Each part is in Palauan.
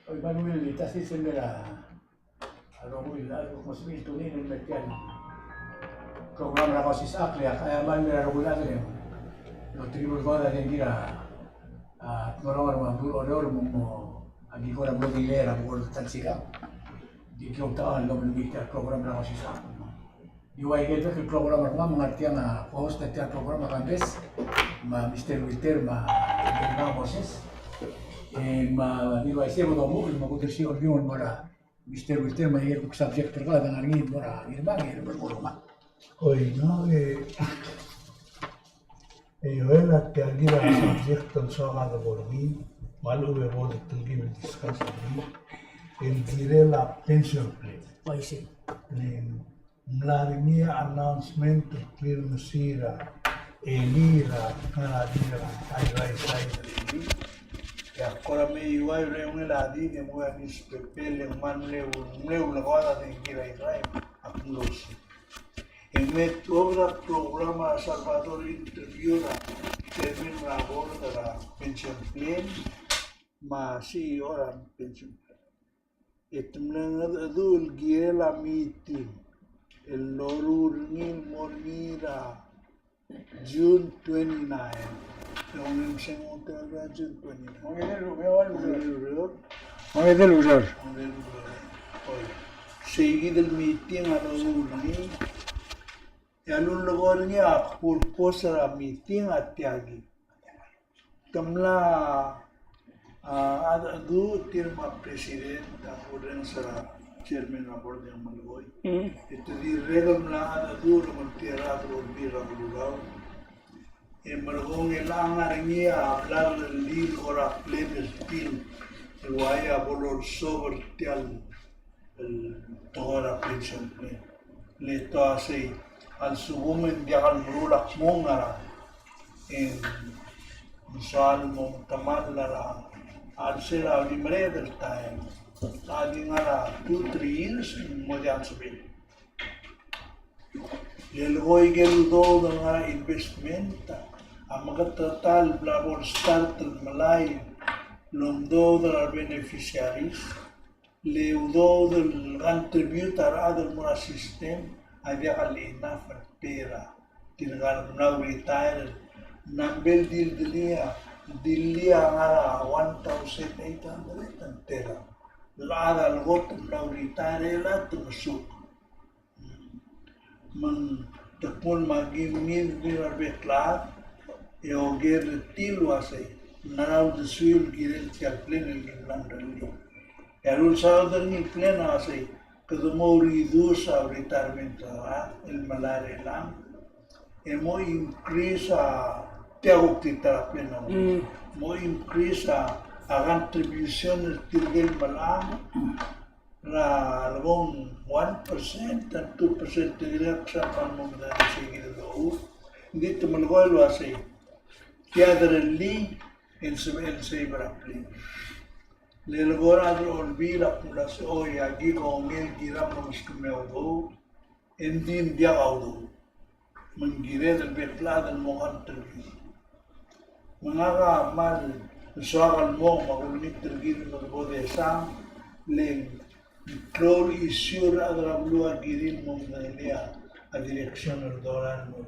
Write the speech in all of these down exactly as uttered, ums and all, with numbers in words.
Oi, me a ungil el tia el sils el mei er a rokui el chad el kmo sebechir el tune in el mei er tia el program er a Kausisechakl, e a kmal mei er a rokui el chad el oteribel el kora diak el kirel a, a, Tmerong me a beluu er a Oreor el mo, mo, a, di kora mo delay er a bo el ta el sikang. Di ki oumtechang el omes er tia el program er a Kausisechakl. Di ua ikel bek el program er kemam, me ng ngar tiang a co-host er tia el program a Kambes, me a Mister Wilter, me a Moses. E, me a di ua isei bo domuchel, me kuk odersii a Olbiil el mo er a Mister Wilter, me a ikel kuk subject er kau a ngar er ngii el mo er a Ngirmang, e, mo er a Ngirmang. Oi, no, e, e, Joel a tia el kirel a subject el soak el bo er ngii, me a lechub e bo de telkib el discuss er ngii, el kirel a pension plan. Oi, isei. E, ng mla er ngii a announcement el clear mesiich er a elii er a ngar er a di er a Airai side er a elii. E a kora mei ua el reungel a di e mui a newspaper e ng mle, mle ulekoad a dengki er a Airai a kmo se. E me tuobed a program a Salvador interview er a chairman er a board er a pension plan me a C E O er a pension plan. E te mle mengedecheduch el kirel a meeting el loruul er ngii el mo er ngii er a June twenty-nine. E ng mle se ng ungil er a June twenty-nine. Ongedei el ureor. Ongedei el ureor. Ongedei el ureor. Oi. Sei kid el meeting a loruul er ngii. E a lulekoi er ngii a purpose er a meeting a tia kid. Te mla, a, a, du tir me a president, a kurrenges er a chairman er a board e ng melekoi. Mm. E te dirrek el mla a du el mo er tir a rechad er a Olbiil er a Kelulau. E merekong e ng ngar er ngii a blai el rellii el kora plan el tir el uai a bo lolsobel er tia el el tekoi er a pension plan. Le te uasei a lsekum e ng diak el meruul a kmo ngerang, e ng soal mo temall er a, a chelsel a uriul el taem. A di ngar er a two, three years, e ng mo diak el sebechel. Le lekoi ikel udoud el ngar er a investment a meketeketang el bla bo el start el melai el omdoud er a beneficiaries. Le udoud el contribute a rechad el mo er a system a diak el enough er tir a tirka el mla retire. Number el dildilii a, dildilii a ngar er a one thousand eight hundred and ten. Le chad el kot el mla retire e le te mesuk. Me ng tekoi me a ki ngii el rebek el chad, e oker er tir el uasei ng ngera uldesuiu el kirel tia el plan el ki mla rellii. E a lulsaod er ngii el plan a uasei kede mo reduce a retirement er a rechad el melai er chelechang, e mo increase a tia kuk di ta er a plan a, mm, mo increase a, a contribution er tirke el melai er a er a lebong one percent and two percent er a ksam el mo medengei er sei kid el locha. Ng di te melekoi el uasei tia derellii e ng sebechel el save er a plan. Le lekoi er a rechad er a Olbiil a kmo el uasei, oi, aki kongei el kirel a meskemiu a udoud, e ng di ng diak a udoud. Me ng kired el bek el chad el mo contribute. Me ngak a kmal soak el mo, me a kulengit er kid me bo desang, le ng klou el issue er a rechad er a beluu a kirir el mo medengei a direction er a dorael el mo.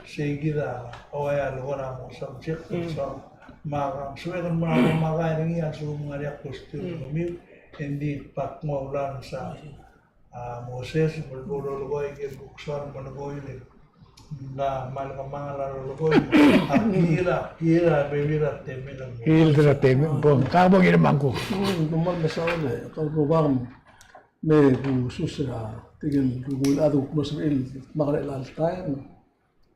Sei kid a, ua a lekora mo subject, mm, so, me a, sebechek el mo er a, me a ka er ngii a lsekum ng ngar er ngii a question er kemiu, e ng di pak mo a ulang sa. A Moses, me bo lolekoi, ke buk soal melekoi le. Ng mla kmal kemanget a lolekoi. A kirir, a kirir a bebil er a temel. Kirir er a temel, bo, ka bo ngii me a ngkuk. Mm, bo kmal mesaul e, kau Rubak, me bo sus er a, tirke el rokui el chad el kuk mo sebechir el mekerang er a taem.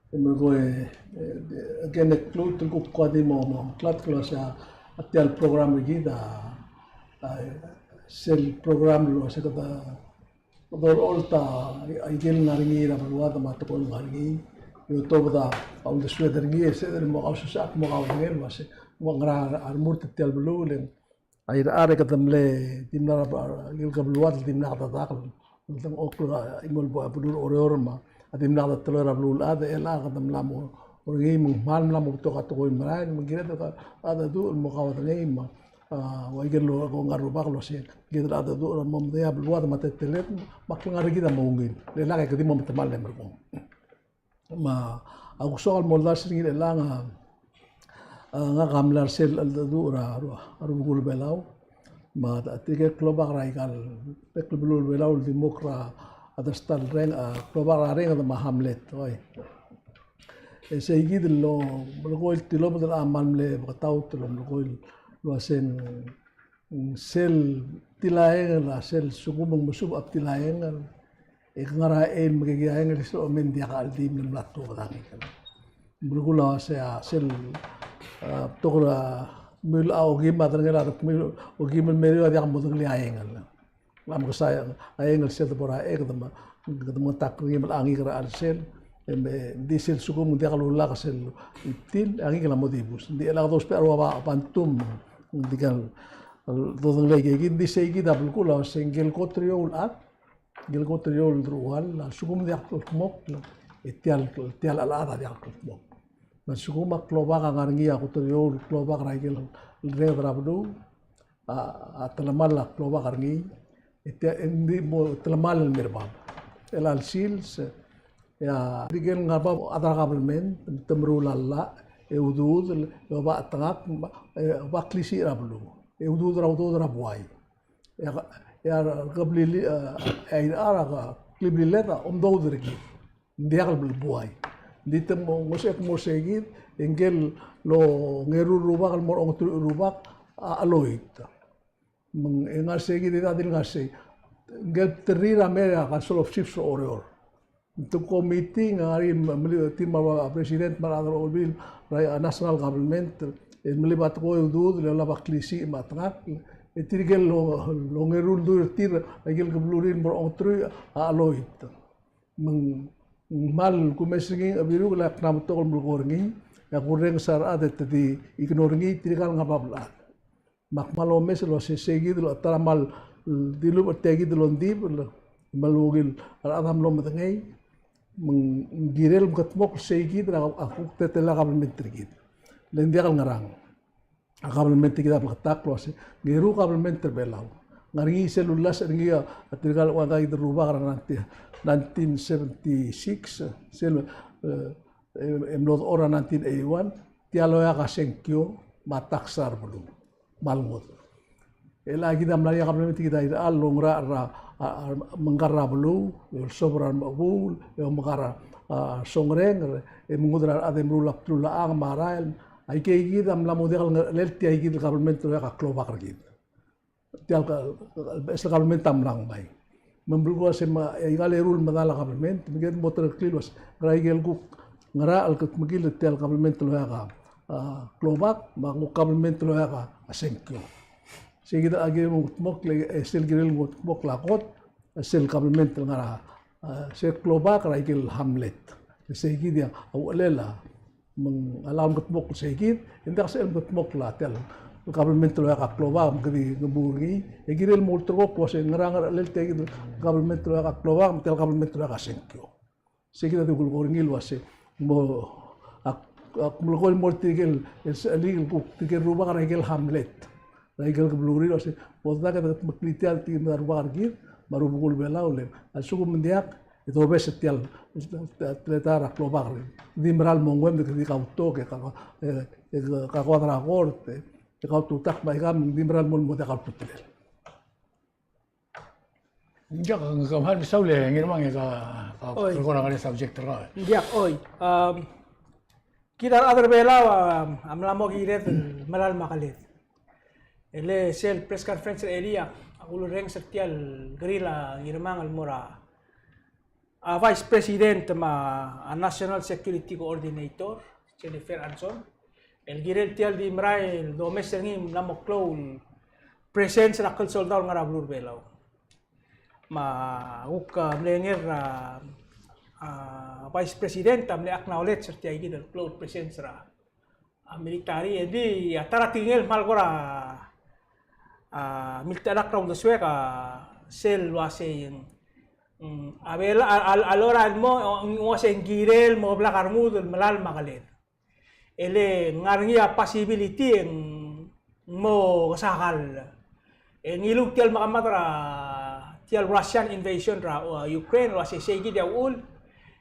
E melekoi, e, e, again, e klou el kuk kora di mo, mo, klatk el uasei a tia el program er kid a, a, sel program el uasei kede, kede olecholt a, a ikel ngar er ngii er a beluad me a tekoi el ngar er ngii, e otobed a uldesued er ngii, e sebeched el mo kaususech, mo kaudengei el uasei, mo ngera a remurt er tia el beluu, le ng a irechar e kede mle dimlak a, a, ikel kebeluad el dimlak dedak el, el dengchokl a, chimo el bo a beluu er a Oreor me a dimlak deteloi er a beluulechad, e chelecha kede mla mo er ngii me ng kmal mla mo betok a tekoi el merael, me ng kired el kede, a, dedu el mo kaudengei me a, A, ua ikel lo, ko ngar er a rubak el uase, kid el chad el dedu er a mo medengei a beluad me a teleteled, me a klengar er kid a mo ungil. Le lak e kede di mo metemall el merekong. Me a kuk soak el mo oldars er ngii er chelechang a, a, ngak a mla er sel cheldecheduch er a, er a rubekul Belau. Me a tirke el klobak er aika el bek el beluu er Belau el di mo er a other style el reng, a, klobak er a renged me a hamlet, oi. E sei kid el lo, melekoi el tilobed el kmal mle beketaut el lo melekoi el uase ng sel tilaeng el, a sel sekum ng mesuub a tilaeng el, e ke ngar er a eim me ke kiaeng el sel omen diak a cheldim el mla tuobed a ngikel. Belkul a uase a sel, a, betok er a mil a okim a derengel a rek mil okim el meriou a diak modengelii a eingel. Ng mekesai a eingel sel debo er a cheked me, kede mengetakl er ngii me a ngikel er a chelsel, e me di sel sekum ng diak lulak sel iptil, a ngikel a mo dibus. Ng di chelak dousbech a rua bantum, ng di kal dodengelii a ikakid, ng di sei kid a belkul a uase ngike el kot er eou el chad, ngike el kot er eou el deruchall, a lsekum ng diak el kldmokl, e tia el, tia el chelechad a diak el kldmokl. Me a lsekum a klobak a ngar er ngii a kot er eou el klobak er a ikel renged er a beluu, a, a telemall a klobak er ngii, e tia, e ng di mo telemall el mei er bab. E a lsils, e a, tirke el ngar er bab a chad er a kabelment, te meruul a llach, e ududel, e oba chetengakl, e oba klisiich er a beluu. E ududel er a udoud er a buai. E a, e a rekeblili, e a, e a, a rekeblilir a omdoud er kid. Ng diak el buai. Ng di te mo, ng osech el mo er sei kid, e ngike el ongeru el rubak el mo er a ongeteruich el rubak a cheloit. Me ng ngar sei kid e di ngar sei. Ngike el bdelrir a mei er a Council of Chiefs er a Oreor. Ng te ko meeting, a ngar er ngii, me, me, tir me a president me a rechad er a olbiil er a national government, e melib a tekoi e udoud, e olab a klisiich me a chetengakl, e tirke el ongeru el dui er tir, a ikel keblurir el mo er a ongeteruich a cheloit. Me ng kmal kumes er ngii a Chebiruk el ak mla mo betok el melekoi er ngii, e ak urrenges a rechad e te di ignore er ngii tirka el ngar er bab el chad. Me ak kmal omes el uase sei kid el ta er a kmal dilubech er tia kid el ongdibel, me a ungil a rechad a mlo medengei, me ng kirel mekedmokl sei kid er a kuk teletelel a kabelment er kid. Le ng diak el ngerang. A kabelment er kid a bleketakl el uase, ng eru kabelment er Belau. Ng ngar er ngii sel ulasech er ngii a tirka el ua ngka kid el rubak er a nineteen, nineteen seventy-six, sel, e, e, e mlo dechor er a nineteen eighty-one, tia el oeak a sengkio me a tax er a beluu. Me a lengodech. E le kid a mla er ngii a kabelment er kid a irechar el ongerachel er a, a, a, mengkar er a beluu, e olsobel er a remechebuul, e omekar a, a, songerenger, e mengudel a rechad e meruul a bdelulechang me a rael, Aike kid a mla mo diak el ngerechelel tia kid el kabelment el oeak a klobak er kid. Tia el ka, el beches el kabelment a mla ngmai. Me ng belkul a se me aika el eru el medal a kabelment, me kid mo tereklii el uase, ngera ikel kuk, ngera el kutmeklii tia el kabelment el oeak a, a, klobak, me a kuk kabelment el oeak a, a sengkio. Se kid a kirel mo kutmokl, e sel kirel mo kutmokl a kot, sel kabelment el ngar er a, a, sel klobak er a ikel hamlet. Se kid a uchelel a, me ng a lak el meketmokl sei kid, e ng diak sel meketmokl a tia el kabelment el oeak a klobak me kede di ngemuul er ngii, e kirel mo ulterekokl el uase ngera ngerechelel tia kid el kabelment el oeak a klobak me tia el kabelment el oeak a sengkio. Sei kid a di kulekoi er ngii el uase mo, ak, ak melekoi el mo er tirke el, el, el, el kuk tirke el rubak er a ikel hamlet. Er a ikel keblurir el uase, bo dedak e de kutmeklii tia el tir me a rubak er kid, me a rubekul Belau le. A lsekum ng diak, e dobes tia el, tia el teletael er a klobak er kid. Di mera el mo nguu e kede di kautok, e ka, e, e kakoad er a kort, e, e kaututak me aika, me ng di mera el mo, mo diak a ultutelel. Ng diak, ng kmal mesaul e Ngirmang e ka, ka, oi, ko er a ngar er ngii a subject er kau. Ng diak, oi. Um, kid a rechad er a Belau a, a mla mo kired el melai me a keled. E le sel press conference er a elii a, a kulerrenges er tia el kerir a Ngirmang el mo er a, a Vice President me a National Security Coordinator, Jennifer Anson. El kirel tia el di merael el domes er ngii el mla mo klou el presence er a klsoldau el ngar er a beluu er a Belau. Me a kuk, a, mle ngar er a, a, Vice President a mle acknowledge er tia kid el klou el presence er a, a, military, e di a ta er a tekingel el kmal kora, a, miltecherakl er a uldesuek a sel uasei, mm, a Belau a, a, a lorael el mo, ng uasei ng kirel mo blak a rengud el melai me a keled. E le ngar er ngii a possibility e ng, ng mo kesakall. E ngiluu tia el mekemad er a tia el Russian invasion er a, uh, Ukraine, el uasei sei kid a uchul.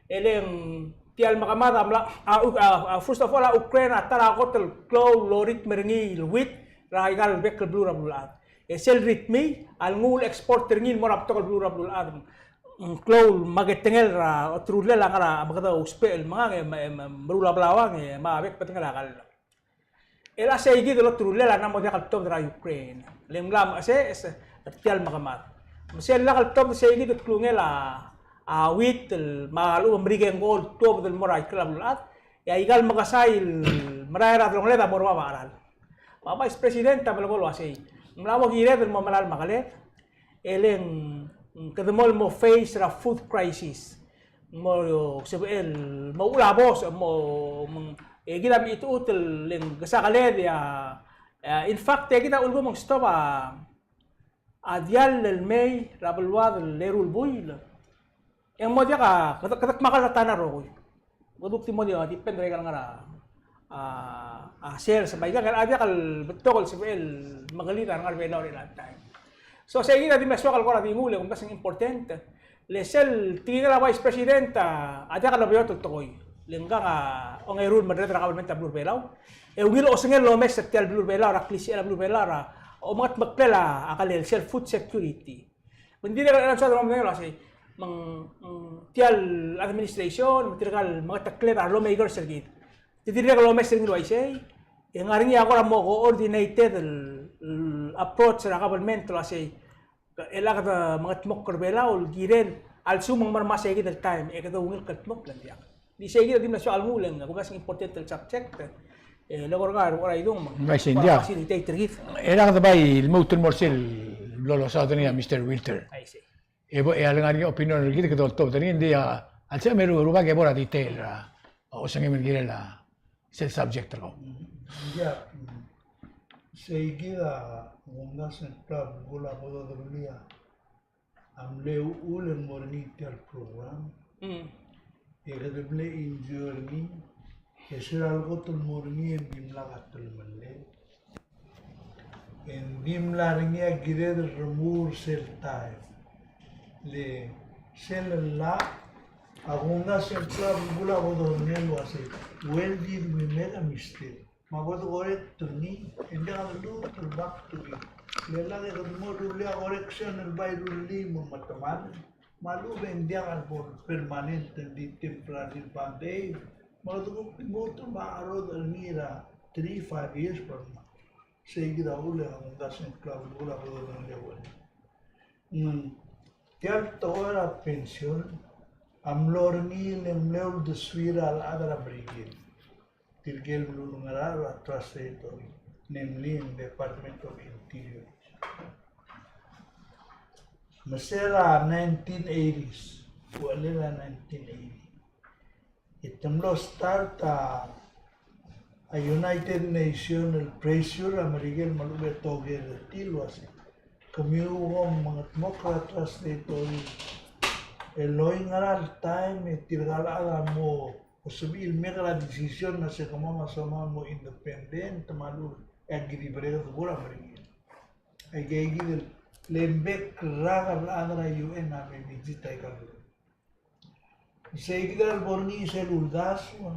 E le ng tia el mekemad a mla, a, a, a, first of all, a Ukraine a ta er a kot el klou el loritm er ngii el wheat er aika el bek el beluu er a beluulechad. E sel ritmii a lenguu el export er ngii el mo er a betok el beluu er a beluulechad. Ng klou el meketengel er a oterullel a ngar er a mekede ousbech el mengang e me, me, meruul a blauang e me a bek el bedengel a kall. El a sei kid el oterullel a ng mo diak el tuobed er a Ukraine. Le ng mla mecheseches er tia el mekemad. Me sel lak el tuobed sei kid el klungel a, a wheat el me a lechub e Merikel ngko el tuobed el mo er a ikrel a beluulechad. E aika el mekesai el merael er a delongeled a mo er bab a cheral. Me a Vice President a melekoi el uasei, ng mla mo kired el mo melai el mekeled, e le ng kede mo el mo face er a food crisis. Mo sebechel mo uchul a bos, mo, mo, e kid a mechitechut el le ng kesakeled e a, e, in fact, e kid a ulekum ng stop a a diall el mei er a beluad el eru el buil. E ng mo diak a, kede, kede kmal er a ta er a rokui. Kede kuk di mo di, depend er a ikel ngar er a, a, a sales, me aika el, a diak el betok el sebechel el mekelid a ngar er a Belau er chelecha el taem. So, sei kid a di mle soak el kora di nguu el, e kumdasu e ng important. Le sel tekingel a Vice President a, a diak el beot el tekoi. Le ngkang a ongeru el merreder er a kabelment er a beluu er a Belau. E ungil osengel el omes er tia el beluu er a Belau, er a klisichel a beluu er a Belau, er a omengetmeklel a, a kelel sel food security. Me ng dirrek el answer er a medengei el uasei, me ng, mm, tia el administration, me tirka el mengetekled a lawmakers er kid. Te dirrek el omes er ngii el uaisei, e ng ngar er ngii a kora mo coordinated el, el approach er a government el uasei, e le kede mengetmokl er a Belau el kirel a lsekum ng mei er sei kid el taem e kede ungil kldmokl el diak. Di sei kid a di mle soak el nguu el, e ng kuk a se ng important el subject. E le kora, kora idung me ng uaisei ng diak facilitate er kid. E le kede bai lmuut el mo er sel lolosodengii a Mister Wilter. Aisei. E bo, e a lengar er ngii a opinion er kid, kede oltobed er ngii, ng di a, a lsekum e ru, rubak e bo er a detail er a, osengem el kirel a sel subject er kau. Ng diak, mm, sei kid a, ng kumdasu e ng klou el bo dodengelii a, a mle uchul e ng mo er ngii tia el program. Mm. E kede mle enjoy er ngii, e sel leko el mo er ngii e ng dimlak a telemellel. E ng dimlak er ngii a kired el remuul er sel taem. Le sel llach, a kumdasu e ng klou el bo dodengelii el uasei, when did we make a mistake? Me a bo de correct er ngii, e ng diak de lmuut el back to it. Le lak e kede mo rullii a correction el bai rullii me ng metemall. Me a lechub e ng diak el bo permanent, ng di temporary band-aid. Me kede kuk lmuut el mo cherodech er ngii er a three, five years from now. Sei kid a uchul e ng kumdasu e ng klou el bo dodengelii a uchul. Ng tia el tekoi er a pension a mlo er ngii le ng mle uldesuir a rechad er a Merikel. Tirke el mlo ngar er a Trust Territory, namely ng Department of Interior. Me se er a nineteen eighties, uchelel a nineteen eighty, e te mlo start a, a United Nations el pressure er a Merikel me a lechub e te oker er tir el uasei, kemiu kom mengetmokl er a Trust Territory el oingerang el taem e tirka el chad a mo sebechir el make a decision el uasei kemam a soam el mo independent me a lechub e aki di bereked er a Merikel. Aike kid el, le ng bek el rak el chad er a U N a me visit aika el beluu. Sei kid a lebo er ngii sel uldasu,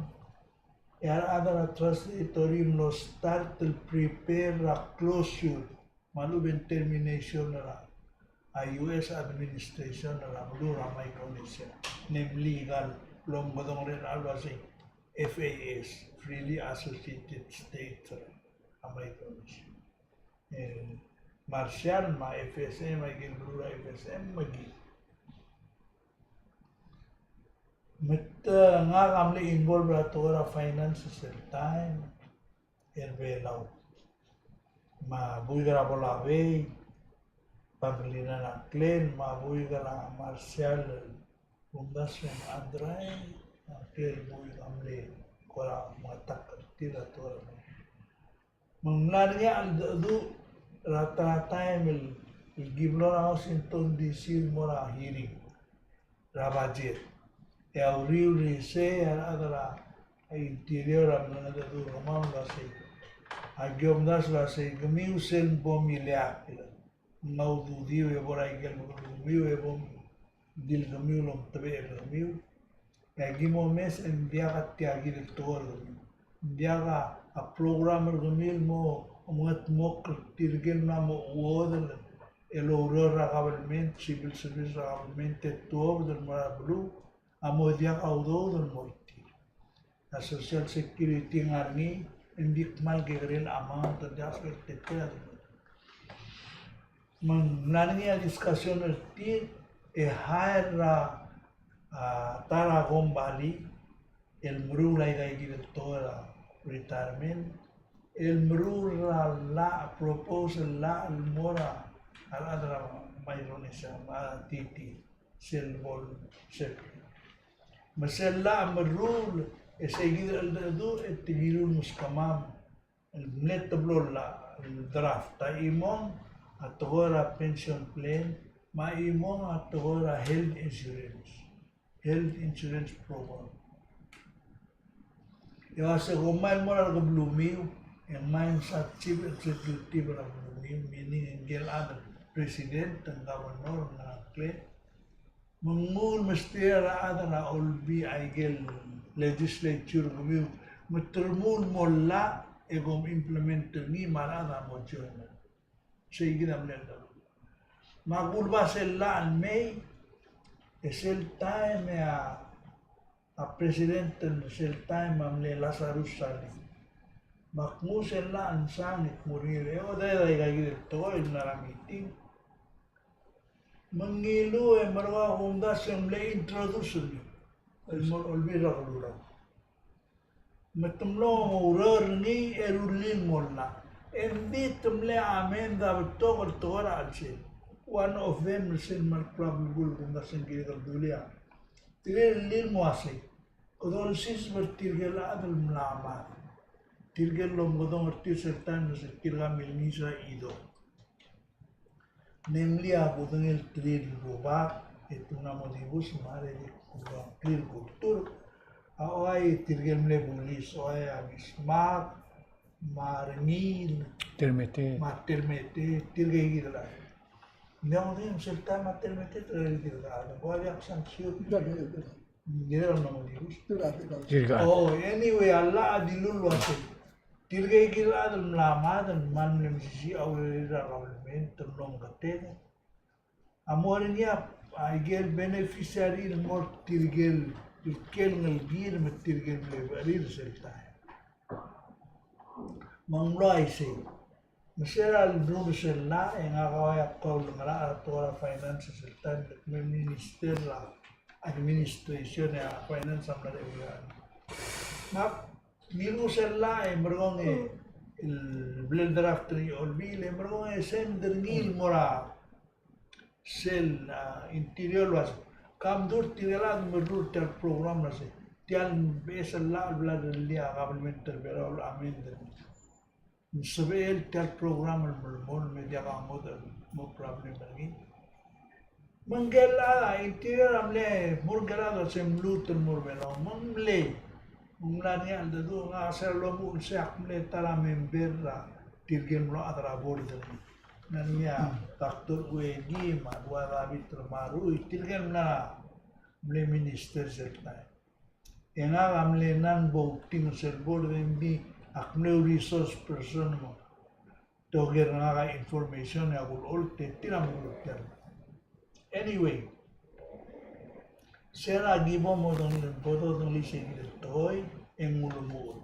e a rechad er a Trust Territory a mlo start el prepare er a closure me a lechub e ng termination er a, a U S administration er a beluu er a Micronesia, namely aika el lomekedong er a, el uasei F A S, Freely Associated States er a Micronesia. E Marshall me a F S M, aike el beluu er a F S M me ki. Me te ngak a mle involve er a tekoi er a finance sel taem er a Belau. Me a buik er a Bolabei, Pangelinan a ngklel, me a buik er a Marshall, Bungas me a Andrai, a ngklel buik a mle kora mengetakl er tir a tekoi er a Me ng mla er ngii a cheldecheduch er a ta er a taem el, el ki mlo er a Washington D C el mo er a hearing er a budget. E a uriul er isei a rechad er a Interior a mlengedecheduch er kemam el uasei, Aki omdasu el uasei kemiu sel bo mileakl, ng ududiu e bo er a ikel mekermiu e bo mdil kemiu el omtebechel er kemiu. E aki mo omes e ng diak a tia kid el tekoi er kemiu. Ng diak a program er kemiu el mo mengetmokl er tirke el mla mo chuodel el oureor er a government, civil service er a government, e tuobed el mo er a beluu a mo diak a udoud el mo er tir. A Social Security a ngar er ngii, e ng di kmal kekerei el amount, ng diak a sebechel el tetea. Me ng ngar er ngii a discussion er tir, e hire er a, a, ta er a kombalii el meruul aika kid el tekoi er a retirement, el meruul er a llach, propose el llach el mo er a rechad er a Micronesia, me a T T, sel bo el sel. Me sel llach a meruul, e sei kid el cheldecheduch e te kilu el meskemam el mle teblo el llach el draft, a chimong a tekoi er a pension plan, me a chimong a tekoi er a health insurance, health insurance program. E uase kom mei el mo er a rekebelumiu, e ng mei el sa chief executive er a kebelumiu, meaning ngike el chad el president, ng governor, ng ngklel. Me ng nguu el mesterir a rechad er a Olbiil, aike el legislature er kemiu, me te remuul el mo llach e kom implement er ngii me a rechad a mo join. Sei kid a mle llach. Me a kuleba sel llach el mei, e sel taem e a, a president er sel taem a mle Lazarus Salii. Me ak nguu sel llach el msang e ak mo er ngii el, e odeed aika kid el tekoi el ngar er a meeting. Me ng ngiluu e merekong a kumdasu e ng mle introduce er ngii el mo er a Olbiil er a Kelulau. Me te mlo oureor er ngii e rullii el mo llach. E ng di te mle amend a betok el tekoi er a chelsel. One of them el sel mle klou a belkul el kumdasu e ng kirek el dulii a. Te rullii el mo uasei, kede olsiseb er tirke el chad el mla mad. Tirke el omekedong er tir sel taem el se tirka a milengis er a idong. Namely a kudengei el terir el rubak, e te mla mo dibus me a rechad el kudengei el terir el kultur. A Okai e tirke el mle bulis, Okai a Bismarck, me a Rengiil, Telmete, me a Telmete, tirke kid el chad. Ng di a kudengei sel taem a Telmete, tirke kid el chad. Ng ua diak sanction. Dirrek el mla mo dibus. Dirrek. Oh, anyway, a llach a dilu el uasei, tirke kid el chad el mla mad, el mla mle mesisiich a urerir er a government, te mlo meketeket. A mo er ngii a, aike el beneficiary el mo er tirke el, tirke el ngelekir me tirke el mle becherir sel taem. Me ng mlo uaisei. Me se er a lmuut er sel llach, e ngak a ua ak kau el ngar er a tekoi er a finance sel taem el kmo minister er a administration e a finance a mla er a. Me ak ngiluu sel llach e merekong e, el bla el draft er ngii a Olbiil e merekong e send er ngii el mo er a sel, a, Interior el uasei, ka mdu er tirke el chad el meruul er tia el program el uasei, tia el beches el llach el bla lerellii a kabelment er a Belau el amend er ngii. Ng sebechel tia el program el melemolem me diak a ngodech el mo problem er ngii. Me ngike el chad, Interior a mle mo er ngike el chad el se mluut el mo er a Belau, me ng mle, me ng mla er ngii a cheldecheduch, ngak a sel lomuchel el se ak mle ta er a member er tirke el mlo chad er a board er ngii. Ng ngar er ngii a Doctor Ueki, me a Dua David Remaruchui, tirke el mla mle minister sel taem. E ngak a mle non-voting sel board, e ng di ak mle resource person me te oker er ngak a information e ak ulecholt e tir a mo ulecholt. Anyway, se er a ki bo mo dong-, bo dodengelii se kid el tekoi e ng ulemuchel.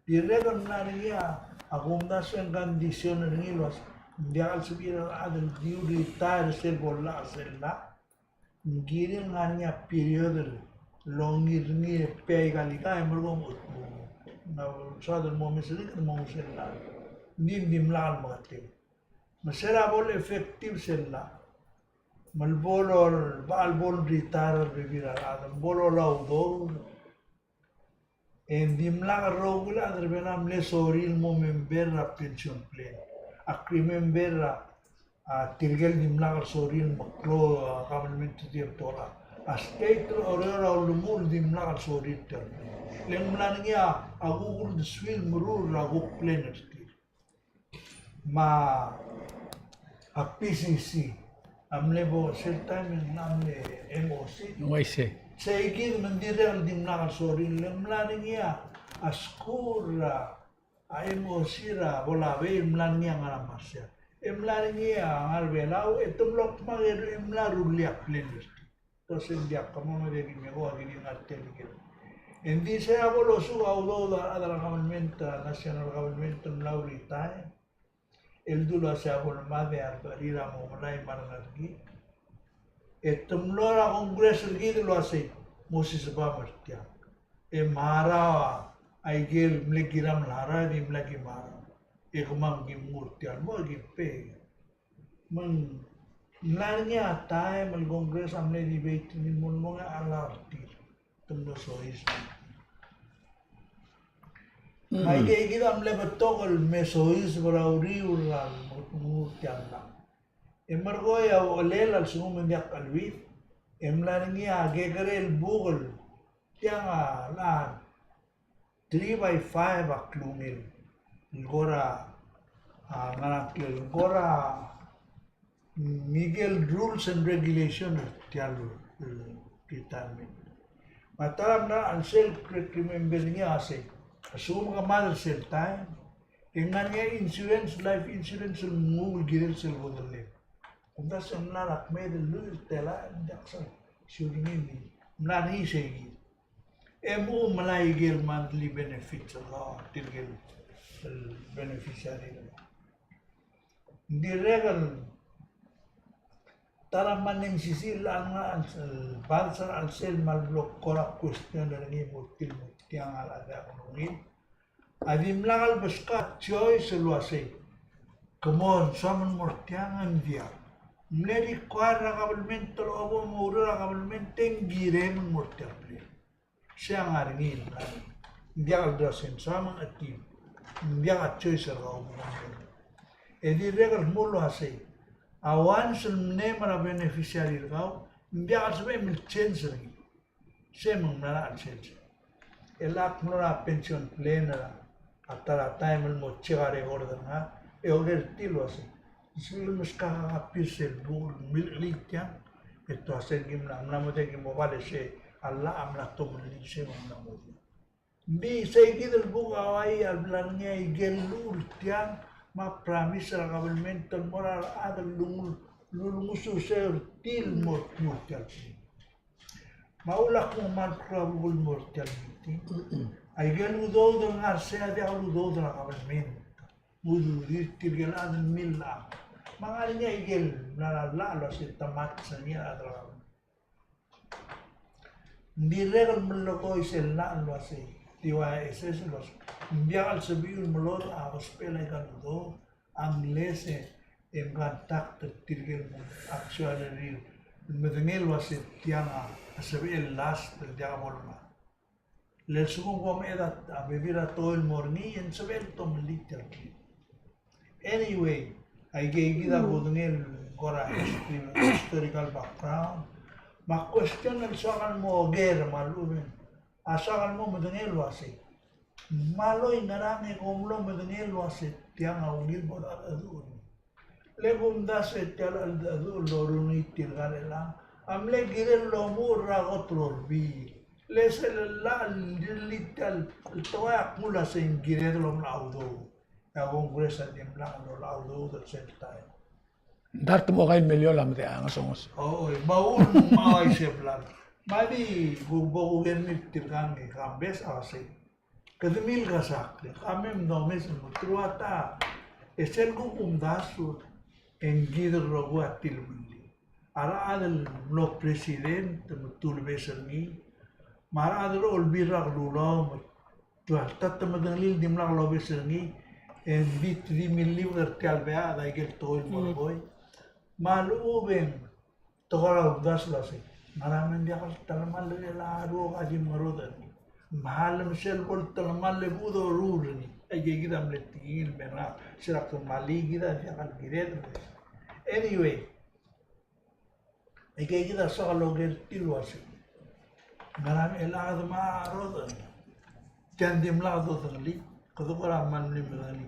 Dirrek el mla er ngii a kumdasu e ng condition er ngii el uasei, ng diak el sebechir a rechad el di retire sel bo llach sel llach. Ng kirir el ngar er ngii a period el ongir er ngii e pay aika el ika e merekong e ng soad el mo omes er ngii e kede mo nguu sel llach. Ng di, ng dimlak el meketeket. Me se er a bo le effective sel llach, me le bo lolab, bo le retire a rebebil er a rechad, me bo lolab a udoud, e ng dimlak el rokui el chad er a Belau a mle sorir el mo member er a pension plan. Ak remember er a, a, tirke el dimlak el sorir el meklou a kabelment er tir el tekoi er a, a state er a Oreor a ulemuchel el dimlak el sorir tia el plan. Le ng mla er ngii a kuk uldesuir el meruul er a kuk plan er tir. Me a P C C a mle bo sel taem e ng mle M O C. Ng uaisei. Sei kid me ng dirrek el dimlak el sorir, le ng mla er ngii a skuul er a a M O C er a Ponape el mla er ngii a ngar er a Marshall. E mla er ngii a ngar er a Belau, e te mlo kmal e mla rullii a plan er tir. Te se ng diak, kemam a di ki mle ko a ki di ngar tia el ikel. E ng di sei a bo losuk a udoud a rechad er a government, a national government el mla retire. El dulu a sei a bo lemad e a rebecherir a mo melai me a rengar er kid. E te mlo er a Congress er kid el uasei, mosisebam er tiang. E mla er a ikel mle kiram el harau e di mla ki mla er a. E kemam ki mnguu er tiang el mo ki pay. Me ng mla er ngii a taem el Congress a mle debate er ngii el mo el mo ngar er tir. Te mlo soiseb. Mm. Me aike kid a mle betok el me soiseb er a uriul er a menguu er tiang el llach. E merekong e a uchelel a lsekum e ng diak cheleuid, e mla er ngii a kekerei el bukel tiang a llach three by five a klungel. Ng kora, a, ngar er a klel, ng kora, mm, ikel rules and regulation er tia el, el retirement. Me a ta er a mla er sel, remember er ngii a sei, a lsekum ke mad er sel taem, e ng ngar er ngii a insurance, life insurance el mnguu el kirel sel kodellem. Kumdasu e ng mla er a kmeed el lluich el telael, ng diak sel, sel ngii, ng mla er ngii sei kid. E mo melai ikel monthly benefits er kau, tirkel, el beneficiary er kau. Ng dirrek el ta er a mle M C C el ngar er a, el bades er a chelsel me a lebo el kora question er ngii el mo tir el mo tiang a lak diak lungil. A dimlak el beskak a choice el uasei, ke mo soam el mo er tiang e ng diak. Mle require er a government el obo mo oureor er a government e ng kirem el mo er tia el plan. Sei a ngar er ngii el mla er ngii. Ng diak el di uasei ng soam e ng chetim. Ng diak a choice er kau mo er ngii. E dirrek el kmo el uasei, a once el mle mo er a beneficiary er kau, ng diak el sebechem el change er ngii. Sei me ng mla er a chelsel. E lak mlo er a pension plan er a, a ta er a taem el mo check a record er ngak, e oker tir el uasei, ng sebechel el meskak a copy er sel buk el milchelii tiang, e te uasei ng mla, mla mo diak ki mo bal e sei a llach a mla tomellii, sei me ng mla mo diak. Ng di sei kid el buk a uai a bla er ngii a ikel llechul tiang, me a promise er a government el mo er a rechad el lulungus, lulungus er sei er tir el mo er tia el plan. Me a ulak mo kmal kora buk el mo er tia el meeting. Aikel udoud el ngar er sei a diak el udoud er a government. Ududir tirkel chad el millach. Me a ngar er ngii a ikel mla er a llach el uasei te match er ngii a rechad er a government. Ng dirrek el melekoi sel llach el uasei, T Y S S el uasei, ng diak el sebechiu el melodech a kosbechel aika el udoud, unless e, e mcontact er tirkel mo actuary el medengei el uasei tiang a sebechel el last el diak bo lemad. Le lsekum kom chedat a bebil er a tekoi el mo er ngii e ng sebechel el tomellii tia el kid. Anyway, aike kid a kudengei el kora history, historical background. Me a question el soak el mo oker me a lechub e ng, a soak el mo medengei el uasei, me a loi ngerang e kom mlo medengei el uasei tiang a ungil bo el cheldecheduch er ngii. Le kumdasu e tia el cheldecheduch el loruul er ngii tirka el chelechang a mle kirel el omuchel er a kot el Olbiil. Le sel llach el rirellii tia el tekoi a kmo el uasei ng kired el omelai a udoud. E a Congress a dimlak el omelai a udoud er sel taem. Ng dart mo kai el miliol a medechang a ngesonges. Oi, me a uchul me ng uaisei a blal. Me a di, bo kuker er ngii tirkang e Kambes a uasei, kede milkesakl, e kemam a domes el mo throughout a, e sel kuk kumdasu, e ng kid el rokui a tilemellii. A rechad el mlo president me te ulebes er ngii, me a rechad el Olbiil er a Kelulau me te, te medengelii el dimlak lobes er ngii, e ng di te di millibek er tia el beach a ikel tekoi el melekoi. Me a lechub e ng te kora kumdasu el uasei, ngera me ng diak el telemall er chelecha el rokui a di mengerodech er ngii? Me a le me sel bo el telemall e bo doruul er ngii. Aike kid a mle tekingel el me ngak, se er a kmal kid a diak el kired. Anyway, aike kid a soak el oker tir el uasei, ngera me chelecha kede mo rodech er ngii? Tia ng dimlak dodengelii, kede kora mle medengelii.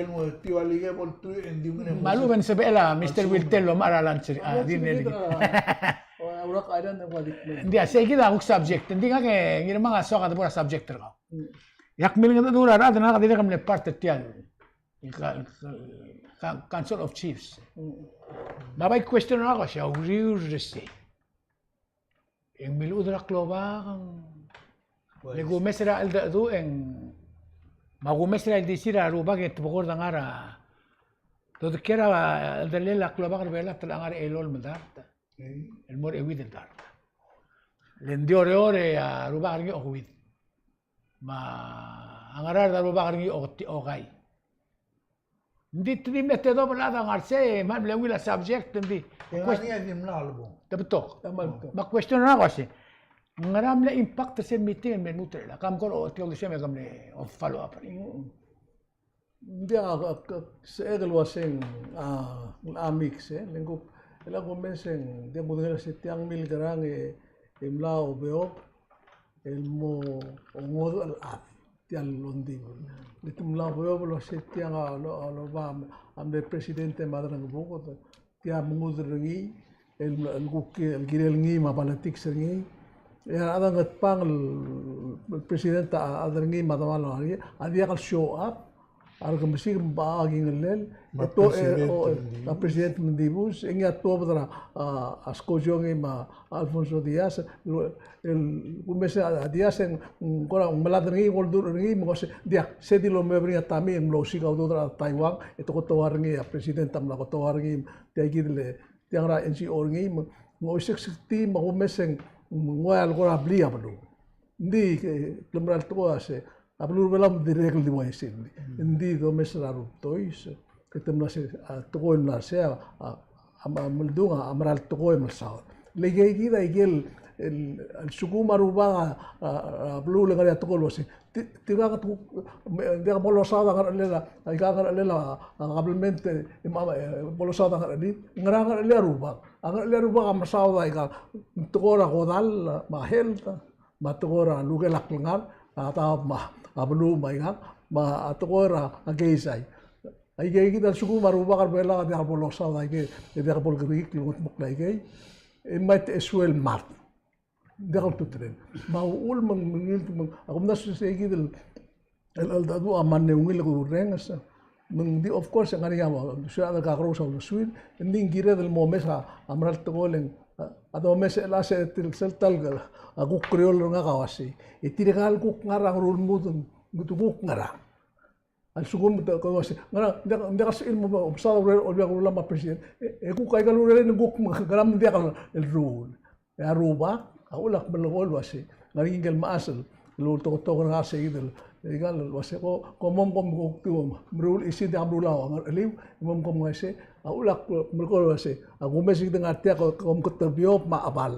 el mo tia el ike bo el tuiu e ng di ungil e mo. Me a lechub e ng sebechel a Mister Wiltel el omechar a lunch er a, a, dinner er kid. Ng di a sei kid a kuk subject. Ng di ngak e Ngirmang a soak a debo er a subject er kau. Ak milengedecheduch er a rechad e ngak a dirrek el mle part er tia el ka-, ka-, Council of Chiefs. Me a bai question er ngak a uasei, a uriul er sei, e ng miluchel er a klobak, e ng, le kumes er a cheldecheduch e ng Me a kumes er a ildisir a rubak e te bekord a ngar er a, dodekiei er a delel a klobak er a Belau a ngar er a elolem el dart el mo er a euid el dart. Le ng di Oreor e a rubak er ngii a okeuid. Me a Ngaraard a rubak er ngii a oketii, okai. Ng di te di mle tedobech el chad a ngar er sei, me ng mle ungil a subject, ng di. Te ngar er ngii a di mla lebong. Te betok. Te mla betok. Me a question er ngak a uasei, ngera mle impact er sel meeting el me lmuut er chelechang? Ak kora ochotii el uasei me ke mle follow up er ngii. Mm. Ng diak a, a, a, sebechek el uasei ng, a, a mix, e, le ng kuk, e le ak omes e ng diak kudengei el uasei tiang milkerang e, e mla obeob el mo ngodech el chad tia el ongdibel. Le te mla obeob el uasei tiang a lo, a loba a mle president e maderangebuked, tia mengudel er ngii, el, el kuk, el kirel ngii me a politics er ngii. E a rechad a Ngatpang el, el president a chad er ngii me a demal er ngii, a diak el show up, a rekemesik me a kingellel, me a to, e, president o, e, Mendibus. A president Mendibus, e ngii a tuobed er a, a, a Skojo ngii me a Alfonso Diaz, el, el kumes a Diaz e ng, ng kora ng melad er ngii, ng oldurech er ngii, me ng uasei, diak, se di lomeob er ngii a Tommy, e ng mlo osiik a udoud er a Taiwan, e te kotoua er ngii a president a mla kotoua er ngii, tia kid el, tiang er a N G O er ngii, me ng oiseksektii me a kumes e ng ua el kora blil a beluu. Ng di, e, te mera el tekoi a se, a beluu er a Belau a dirrek el di uaisei. Ng di domes er a rubtois, e te mla se, a, tekoi el mla se, a, a, a, a meldung a, a mera el tekoi el mla saod. Le ikei kid a ikel, el, a lsekum a rubak a, a, a beluu le ngar er ngii a tekoi el uasei, Ti-, tirka a kuk, me, diak bo losaod a ngerechelel a, aika ngerechelel a, a, government, e, me a, e, bo losaod a ngerechelel, ngera ngerechelel a rubak. A ngerechelel a rubak a mesaod aika, tekoi er a kodall, me a health, me a tekoi er a lukel a klengar, a, ta, me a, a beluu me aika, me a tekoi er a, a keizai. Aikei kid a lsekum a rubak er a Belau a diak bo losaod aikei, e diak bo lekerekikl el ngetmokl aikei, e might as well mad. Diak el tuterir. Me a uchul me ng, me ng, me ng, a kumdasu e sei kid el, el, el cheldecheduch a mle ungil el kurrenges. Me ng di, of course, e ng ngar er ngii a, a, suir a chad el kakerous a uldesuir, e ng di ng kired el mo omes a, a mera el tekoi el, a, a domes el uasei tir sel ta el, a kuk kerior er ngak a uasei. E tirka el kuk ngar er a ngerulmud, ng di kuk ngerang. A lsekum te, ke uasei, ngera, ng diak, ng diak el sebechir el mo, mo mesaod a ureor, Olbiil er a Kelulau me a president. E, e kuk aika el ureor e ng kuk me, ngera me ng diak el, el rruul. E a rubak, a uchul ak melekoi el uasei, ng ngar er ngii ngike el mechas el, el ulteketok er ngak sei kid el, el ikal el uasei ko, kom mo, kom, kom, kom meruul isei, diak meruul a ngercheliu, e mo, kom uaisei, a uchul ak melekoi el uasei, a kumes e kid a ngar tia, ko, kom ketebeob me a chebal.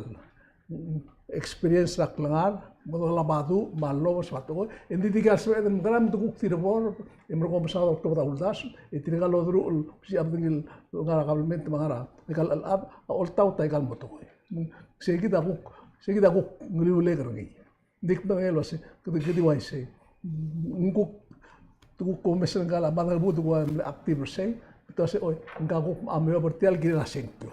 Experience er a klengar, me a lobedul, me a lobes, me a tekoi, e ng di dikea el sebeched el mekerang, me te kuk tir a bo, e merekong mesaod a oltobed a uldasu, e tirka el oderuchel, se a bedengel ngar er a government, me a ngar er aika el chad, a oltaut aika el mo tekoi. Sei kid a kuk, sei kid a kuk ngeriulek er ngii. Ng di kdengei el uasei, kede, kede uaisei. Ng kuk, te kuk omes er ngka el mad er a bud el ua mle active er sei, te uasei, oi, ngka kuk a meob er tia el kirel a sengkio.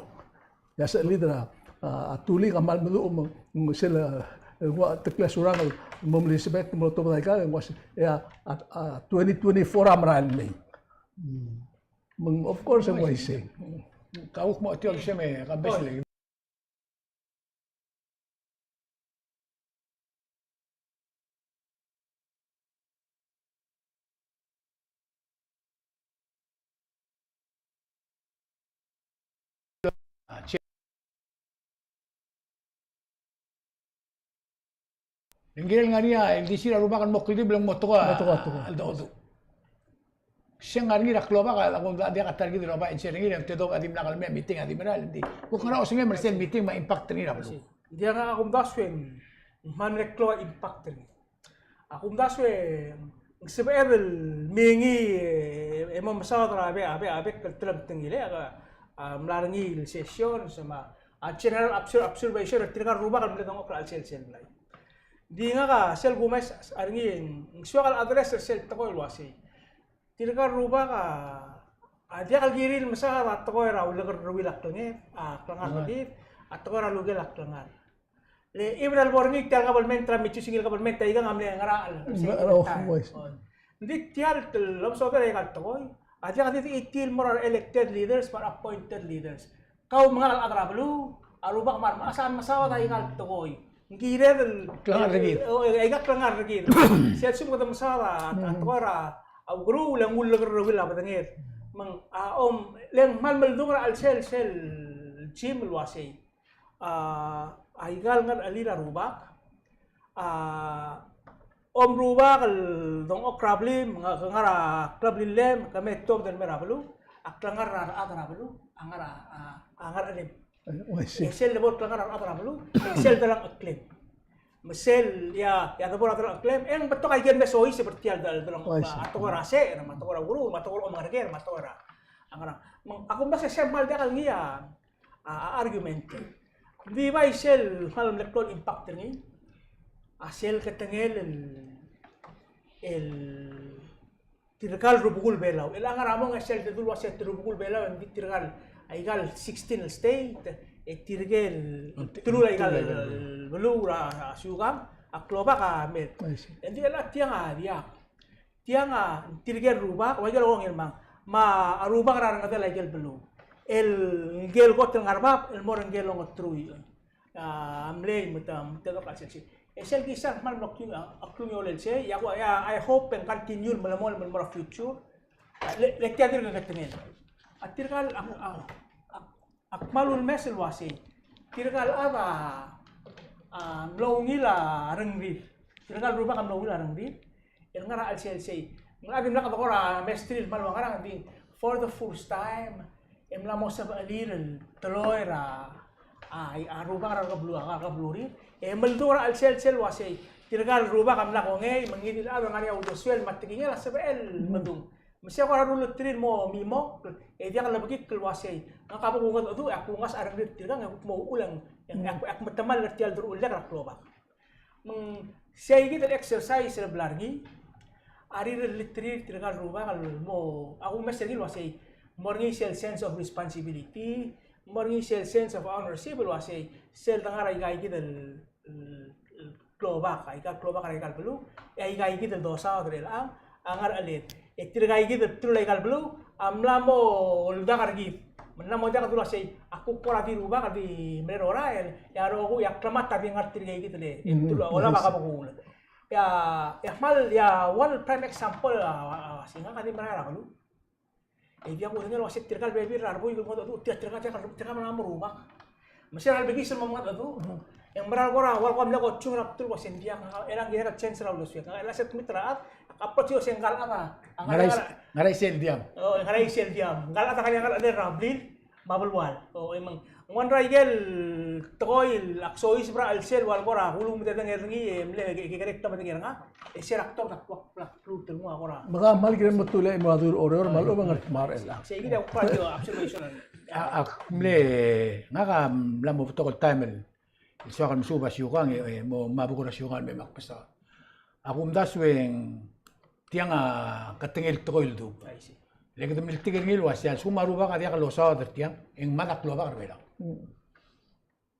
E a sel leader a, a, a Tulik a kmal meduch me ng, ng sel, e, ng ua tekle a Surangel el mo Elizabeth el mo tobed aika, e ng uasei, e a, a, a twenty twenty-four a merael mei. Me ng, of course, e ng uaisei. Kau kmo tia el se me, ka bes le. Ng kirel ngar er ngii a ildisir a rubak el mo kldibel e ng mo tekoi a, mo tekoi a, tekoi a cheldecheduch. Se ng ngar er ngii er a klobak a, a, a diak a ta er kid el oba answer er ngii, e te dobech a dimlak el mei a meeting a di merael, ng di. Kuk ngera osengem er sel meeting me a impact er ngii er a beluu. Ng diak a kumdasu e ng, ng kmal mle klou a impact er ngii. A kumdasu e ng sebeched el mei ngii e, e mo mesaod er a bek, a bek, a bek el telemtengil e, a, a mla er ngii el session, se me a, a general obser-, observation er tirka el rubak el mle dengchokl er a chelsel sel blai. Di ngak a sel kumes er ngii, ng soak el address er sel tekoi el uasei. Tirka el rubak a, a diak el kirir el mesaod a tekoi er a ulekerreuil a klengar, a klengar er kid, a tekoi er a lukel a klengar. Le even a lebo er ngii tia el government er a, me choosing el government, a ikang a mle ngerachel. Ng di tia el lomesodel aika el tekoi a diak di, di tir el mo er a elected leaders me a appointed leaders. Kau me ngak el chad er a beluu, a rubak me a remechas a mesaod aika el tekoi. Ng kired el klengar er kid. O, e, aika klengar er kid. Sel lsekum kede mesaod a, a tekoi er a ukeruul e ng ulekerreuil a bedenged. Me ng, a, om, le ng kmal meldung er a chelsel sel gym el uasei, a, aika el ngerechelir a rubak, a, om rubak el dengchokl er a blim, ngar, ngar er a klebelillem, ke me tuobed el mei er a beluu, a klengar er a rechad er a beluu a ngar er a, a, a ngerechelim. E sel lebo el klengar er a rechad er a beluu, e sel delengcheklem. Me sel, ia, ia debo er a delengcheklem, e ng betok aike el me soiseb er tia el delengchokl, a tekoi er a secher, me a tekoi er a ukeruul, me a tekoi er a omengereker, me a tekoi er a, a ngerang. Me ng, a kumdasu e sel kmal diak el ngii a, a, a argument. Ng di bai sel kmal mle klou el impact er ngii a sel ketengel el, el tirka el rubekul Belau. El ngar er a mong e sel dedu el uasei te rubekul Belau, e ng di tirka el, aika el sixteen el state, e tirke el telul aika el beluu er a siukang, a klobak a mei. E ng di el a tiang a diak. Tiang a tirke el rubak, ua ikel kongei el mang. Me a rubak er a rengedel aike el beluu. El ngike el kot el ngar er a bab, el mo er ngike el ongeteruich. A mlei me te, me te dok a sel sei. E sel kisa el kmal mlo klung, a, klungiolel sei, ia, ia, I hope e ng continue el melemolem el mo er a future. Le, le tia dirk ketengel. A tirka el, a, a, a, a kmal ulemes el uasei. Tirka el chad a, a, mlo ungil a rengrir. Tirka el rubak a mlo ungil a rengrir. El ngar er a chelsel sei. Ng di mla kede kora mesterir el kmal ua ngerang, di for the first time e mla mo sebechelir el teloi er a, a, a rubak er a kebeluu, a kebelurir. E meldung er a chelsel sel uasei. Tirka el rubak a mla kongei, me ngii di el chad el ngar er ngii a uldesuel me a tekingel a sebechel el medung. Me sei a kora ruleterir el mo mimokl, e diak lebekikl el uasei. Ngak a bo kungedecheduch, e ak kungas a rengrir tirkang, e kuk mo uchul e ng, e ak, e ak metemall er tia el deruchellek er a klobak. Me ng sei kid el exercise el bla er ngii a rirelliterir tirka el rubak el mo, a kumes er ngii el uasei, mo er ngii sel sense of responsibility, mo er ngii sel sense of ownership el uasei, sel de ngar er aika kid el, el, el klobak, aika el klobak er aika el beluu, e aika kid el dosaod er chelechang, a ngerecheled. E tirka kid el telul aika el beluu a mla mo oldak er kid. Me ng mla mo diak el dulu el uasei, ak kuk kora di rubak el di mle er a orael, e a rokui a klemat a di ngar er tirka kid el, e, telul a olab a kebeluul. E a, e a kmal, e a one prime example a, a, a, se ngak a di merael er a beluu. E diak kudengei el uasei tirka el bebil er a rebuik el mengedecheduch, tir, tirka, tirka, tirka a mla mo rubak. Me se er a lebekiis el mo mengedecheduch. E ng mera el kora, ua el kora mle kotsu er a bdelul el uasei ng diak, ngak a, e ng kirek el change er a uldesuek. Ngak a, e a se kmit er a chad, ak approach el uasei ngka el chad a, a ngar er a, ngar er a isel diam. O, ngar er a isel diam. Ngka el chad a ngar er a, ngar er a blil me a belual. O, e me ng, ng ua ngera ikel tekoi el ak soiseb er a chelsel ua el kora kulengit a medengei er ngii, e mle ke, ke, kekerei a medengei er ngak. E se er a ktor a klou, klou, klou el nguu a kora. Me ka kmal kirem el mo dulii el mo er a Oreor me a lechub e ng ngar er a kmal er chelechang. Sei kid a kuk observation. A, ak mle, ngak a mla mo betok el taem el soak el mesuub a siukang, e, e, mo, me a buk er a siukang el me mak besa. A kumdasu e ng tiang a ketengel tekoi el dub. I see. Le kede mle tir er ngii el uasei a lsekum a rubak a diak losaod er tiang, e ng mad a klobak er Belau. Mm.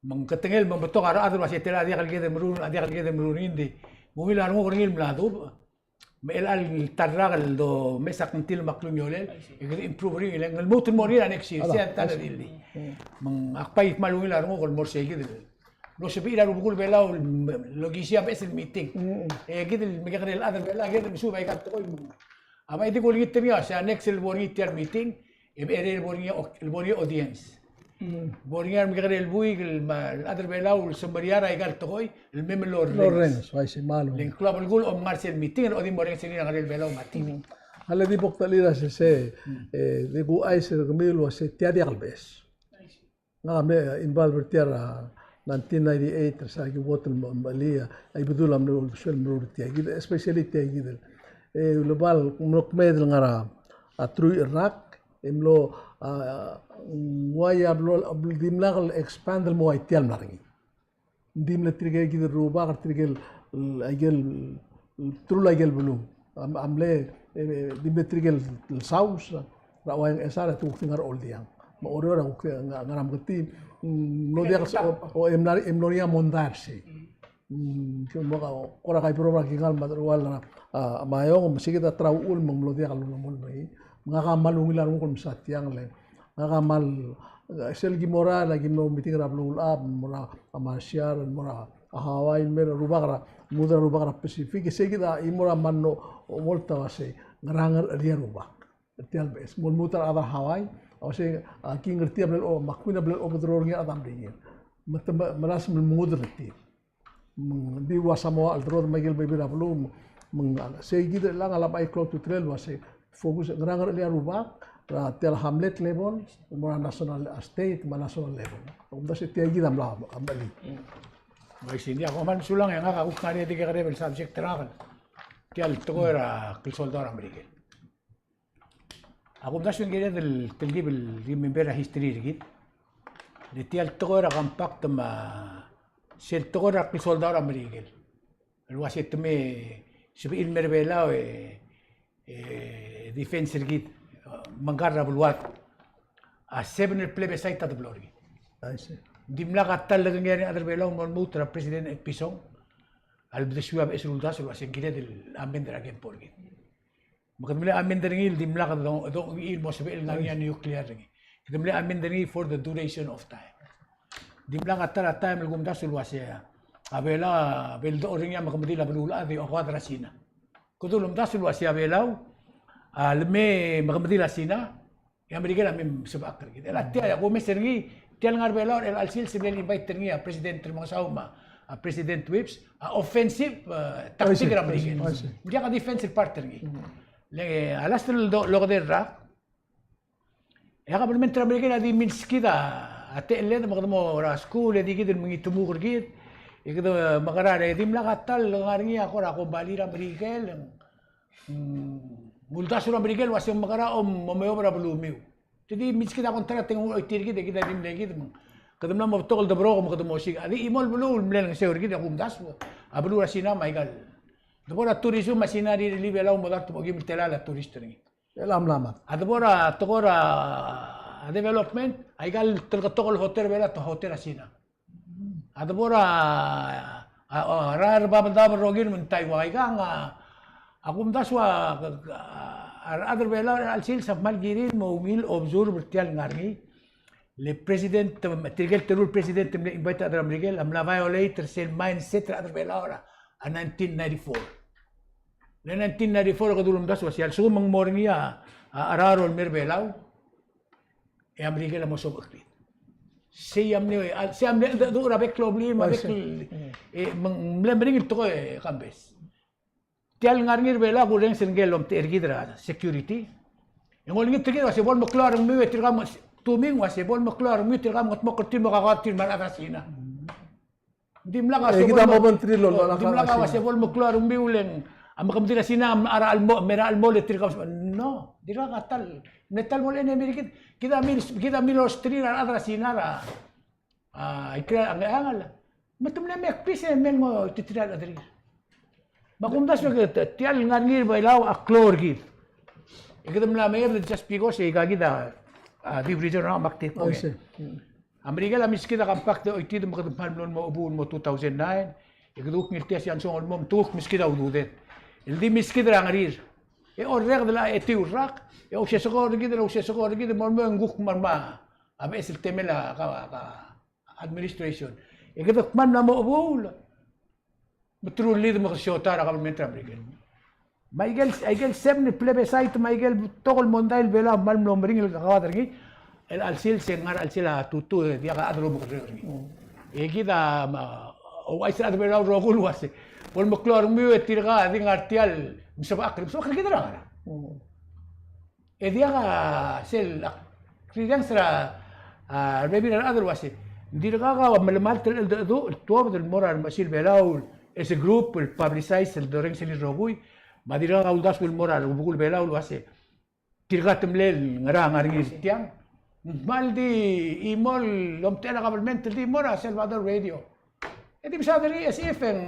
Me ng ketengel me ng betok a rechad el uasei te a diak el kede meruul, a diak el kede meruul er ngii, ng di, ng ungil a renguk er ngii el mla dub. Me chelecha el ta el rak el domes a kngtil me a klungiolel, e kede improve er ngii, e le ng lmuut el mo er ngii er a next year, sei a ta el redil. Mm. Me ng ak bai kmal ungil a renguk el mo er sei kid el. Mlo sebechir a rubekul Belau el, el okisii a beches el meeting. Mm. E kid el mekekerei el chad er Belau, kid el mesuub aika el tekoi. A bai di kulengit er ngii, sei a next el bo er ngii tia el meeting, e berei el bo er ngii, el bo er ngii audience. Mm. Bo er ngii a remekekerei el buik el me a rechad er Belau el semeriar aika el tekoi el mei me lorrenges. Lorrenges, uaisei, me a lung. Le ng klou a belkul a omngar sel meeting el di morrenges er ngii a ngerel Belau me a T V. Mm. A le di bo kdechelir a sesei, mm, e, di kuchais er kemiu el uasei tia diak el beches. Ngak a mle involve er tia er a nineteen ninety-eight er se er a ki uot el mo, mo, mechelii a Ibedul a mle uldesuel el meruul er tia kid, especially tia kid el. E, ulebal, mlo kmeed el ngar er a, a truich el rak, e mlo, a, ng uai a blo, dimlak el expand el mo ua tia el mla er ngii. Ng di mle tirke kid el rubak, tirke el, aike el, telul aike el beluu. A, a mle, e, e, di mle tirke el saus er a Uaing, e sel a te kuk di ngar er a Oldiang. Me a Oreor a kuk di ngar, ngar er a Meketii, mm, mlo diak, o, o, e mla, e mlo er ngii a mondai er sei. Mm, ke mo ka, kora kaiberob er a kingall me a deruall er a, a, Maiong, me sei kid a ta er a uchul me ng mlo diak el ulemolem er ngii. Me ngak a kmal ungil a renguk el mesa tiang le. Ngak a kmal, e, sel ki mo er a, le ki mlo meeting er a Beluulechab, mo er a, a Marshall, mo er a, a Hawaii el mei er a rubak er a, lmuut er a rubak er a Pacific, e sei kid a chimo er a mle mo, mo oltak el uasei, ngera ngerchelir a rubak. Tia el beches, mo lmuut er a rechad er a Hawaii, a uasei, a king er tir a bla el o, me a queen a bla el obedro er ngii a rechad er a Merikel. Me te me, melasem el mengudel er tir. Me ng di ua Samoa el cheldechor me a ikel bebil er a beluu, me ng sei kid er chelechang a lab a ikel ultutelel el uasei, focus, ngera ngerchelir a rubak, er a tia el hamlet level, mo er a national, a state, me a national level. Kumdasu e tia kid a mla, a mla. Bai, sei, ng di a ko kmal mesulang e ngak a kuk ngar er ngii a di kekerei el subject er ngak el tia el tekoi er a klsoldau er a Merikel. A kumdasu e ng kired el telkib el remember a history er kid. Le tia el tekoi er a compact me a sel tekoi er a klsoldau er a Merikel el uasei te me sebechir el mei er a Belau e, e defense er kid, e, me ng kar er a beluad. A seven el plebiscite a deblo er kid. I see. Dimlak a ta el lekengei er ngii a rechad er a Belau el mo lmuut er a President Etpison a lebdesui a beches el uldasu el uasei ng kired el amend er a kempo er kid. Me kede mle amend er ngii el dimlak a dong, dongchii el mo sebechel el ngar er ngii a nuclear er ngii. Kede mle amend er ngii for the duration of time. Dimlak a ta er a taem el kumdasu el uasei a Belau a beldechor er ngii a mekemedil a beluulechad e okoad er a Sina. Kede ulemdasu el uasei a Belau a leme mekemedil a Sina, e a Merikel a mei mesebechakl er kid. El a tia, a kumes er ngii, tia el ngar er a Belau er chelecha el sils e mle invite er ngii a President Remengesau me a President Whipps a offensive, e, tactic er a Merikel. I see. Ng diak a defensive part er ngii. Le a last el do, lokedei el rak, e a kabelment er a Merikel a di milskid a techelled me kede mo er a skuul e di kid el mengitemuk er kid. E kede mekerang e dimlak a ta el ngar er ngii a kora kombalii er a Merikel, mm, uldasu er a Merikel el uasei ng mekerang e mo, mo meob er a belumiu. Te di milskid a contract e ng choitii er kid e kid a di mle kid me ng kede mla mo betok el debrok me kede mo osiik. A di chimo el beluu el mle olengeseu er kid a kumdasu a beluu er a Sina me aika el debo er a tourism a Sina er a Belau el mo dart me okim el telael a tourist er ngii. El a mla mad. A debo er a tekoi er a development, aika el teleketok el hotel er a Belau a hotel er a Sina. A debo er a, a, a, er a, er a Babeldaob el rokir me ng Taiwan, aikang a, a kumdasu a, a, a rechad er a Belau er chelecha el sils a kmal kirir me ungil observe er tia el ngar er ngii. Le president, tirke el teru el president el mle invite a rechad er a Merikel a mla violate er sel mindset er a rechad er a Belau er a nineteen ninety-four. Le nineteen ninety-four e kede ulemdasu el uasei a lsekum ng mo er ngii a, a, a cheraro el mei er a Belau, e a Merikel a mo sobecheklir. Sei a mle, a, sei a mle, de, de, er a bek el obliim, a bek el, e, me ng mle meringel el tekoi e kambes. Tia el ngar er ngii er a Belau a kurrenges er ngike el omtechei er kid er a security. E ng olengit er kid el uasei bo lemeklou a rengmiu e tirka mo, tuming el uasei bo lemeklou a rengmiu e tirka mo ngetmokl er tir me kakoad er tir me a rechad er a Sina. Dimlak a, e, kid a mo bentrir el, dimlak a uasei bo lemeklou a rengmiu le ng a mekemedil a Sina a mera el mo, mera el mo le tirka, no, dirkak a ta el, mle ta el mo el enemy er kid, kid a mil, kid a mil osterir a rechad er a Sina er a, a, ikrel a Ngcheangel. Me te mle make peace e mei el mo titirial a chederir. Me a kumdasu e ke, tia el ngar er ngii er a Belau a klou er kid. E kede mla meered just because e ika kid a, a, di region er a, me ak di ko. A Merikel a milskid a compact e choitii me kede kmal mlo mo chebuul el mo two thousand nine. E kede kuk ngiltii a siangsong el mo, me te kuk milskid a ududed el di milskid er a ngerir. E orreked el a etiu el rak, e ousesekor er kid, el ousesekor er kid, me ng mo, me ng kuk me a rema a beches el temel a, ka, ka administration. E kede kmal mla mo chebuul. Me te rullii me kede siotai er a kabelment er a Merikel. Me aike el, aike el seven el plebiscite, me aike el betok el mondai el Belau a kmal mlo meringel el kakoad er ngii, el chelecha el sils e ng ngar er a chelsel a tutau e diak a chad el omekerreu er ngii. E kid a, me a, ouchais er a rechad er a Belau el rokui el uasei bo lemeklou a rengmiu e tirka a di ngar tia el mesebechakl, mesebechakl er kid er a ngerang. E diak a sel, ak rirenges er a, a, rebebil er a rechad el uasei, ng dirkak a melemalt el cheldecheduch el tuobed el mo er a Remechesil Belau el, as a group el publicize el dorrenges er ngii el rokui, me a dirkak a uldasu el mo er a Rubekul Belau el uasei, tirka te mle ngerang, ngar er ngii er tiang. Ng kmal di chimo el omtechei er a kabelment el di mo er a Salvador Radio. E di mesaod er ngii as if e ng,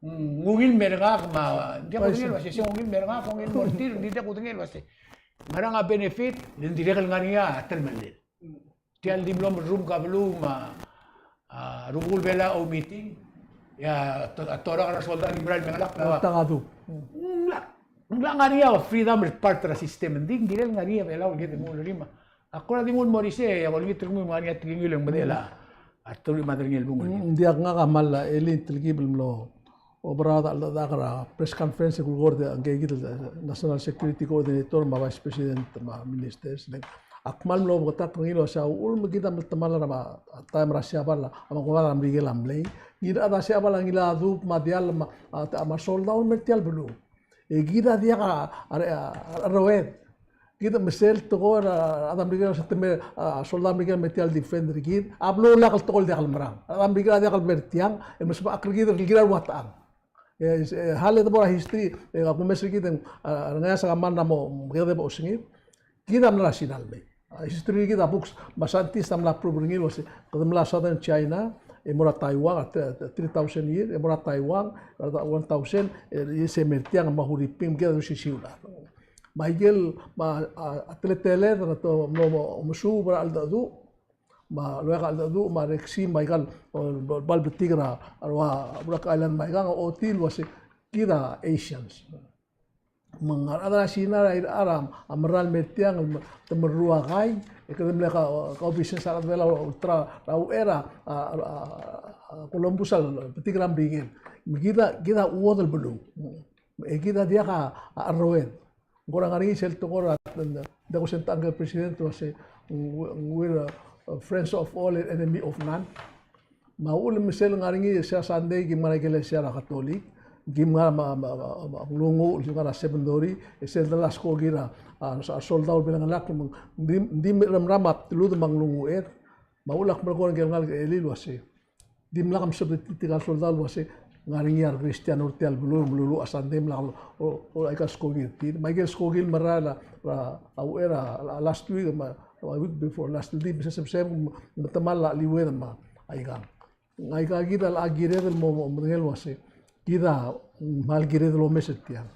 ng ungil el mer ngak me a, ng diak kudengei el uasei, se ng ungil el mer ngak, ungil el mo er tir, ng di diak kudengei el uasei. Ngerang a benefit, le ng dirrek el ngar er ngii a telemellel. Tia el di mlo merrum a beluu me a, a, Rubekul Belau a oumeeting, e a, to-, a torak er a soldau a di merael el mengelakl. Ng, ng ngar er ngii a freedom el part er a system, ng di, ng kirel ngar er ngii a Belau el kede nguu el rimei. A kora di nguu el mo er isei, e a olengit er kemiu me ng ngar er ngii a tekingel e ng medechel a a teruich me a edei el bung. Mm, ng diak, ngak a kmal elii a telkib el mlo oberaod a cheldecheduch er a press conference el kulekoi er ngii kid el National Security Coordinator me a Vice President me a Ministers. Ak kmal mlo beketakl er ngii el uasei a uchul me kid a mle temall er a taem er a Siabal a me a kuk a Merikel a mlei. Ngii a rechad er a Siabal a ngilai a dub me a diall me a, a, me a soldau el mer tia el beluu. E kid a diak a, a, a, a cherroed. Kid a me sel tekoi er a, a, a Merikel, se te me, a, soldau Merikel el me tia el defend er kid. A beluu a lak el tekoi el diak el merang. A Merikel a diak el mer tiang, e me sebechakl er kid el kirel a ua techang. E, e, hale de bo er a history, e, a kumes er kid, e, a, a, ngeasek a kmal mo, mo, kede bo osengir. Kid a mla er a Sina el mei. A history er kid a books, me a scientist a mla prove er ngii el uasei, kede mla Southern China, e mo er a Taiwan, a, a, three thousand year, e mo er a Taiwan, a, one thousand, e, e se mer tiang me a Huriping, kid a dosisiu el chad. Me a ikel, me a, a, a teleteled, a, te, mo, mo, omesuub er a cheldecheduch, me a loia a cheldecheduch, me a reksi, me a ikal, o, bo, bo el betik er a, a, ua, Wurk Island me a ikang, ochotii el uasei, kid a Asians. Me ng ngar er a chad er a Sina er a, er a, a mera el mer tiang, el me, te merrua kai, e kede mle ka, ka business a rechad er a Belau, ultra, er a uchei er a, a, a, a, Columbus a lebetik er a Merikel. Me kid a, kid a chuodel beluu. E kid a diak a, a cherroed. Ng kora ngar er ngii sel tekoi er a, ng diak kuk sel techang el president el uasei, ng, ng, we're, uh, friends of all and enemy of none. Me a uchul me sel ngar er ngii, se er a Sunday, kim ngar er a ikelesia er a Katolik, kim ngar me a, me a, me a, me a nglunguuch, kim ngar er a seminary, e sel de last ko kid er a, a, a soldau el belengelakl, me ng di, di me, me a, me a btelud me a nglunguuched. Me a uchul ak melekoi er ngii el ngalek el elii el uasei, dimlak msubstitute tirka el soldau el uasei, ngar er ngii a re Kristiano er tia el beluu, meluluuch a Sunday, me lak, o, o, aika skoki er tir. Me aike el skoki el merael er a, er a, a uchei er a, a, last week, me a, a week before last, el di mesesebseb, me, me te mla er a cheliued me aikang. Ng aika kid a locha kired el mo, mo, medengei el uasei, kid a kmal kired el omes er tiang.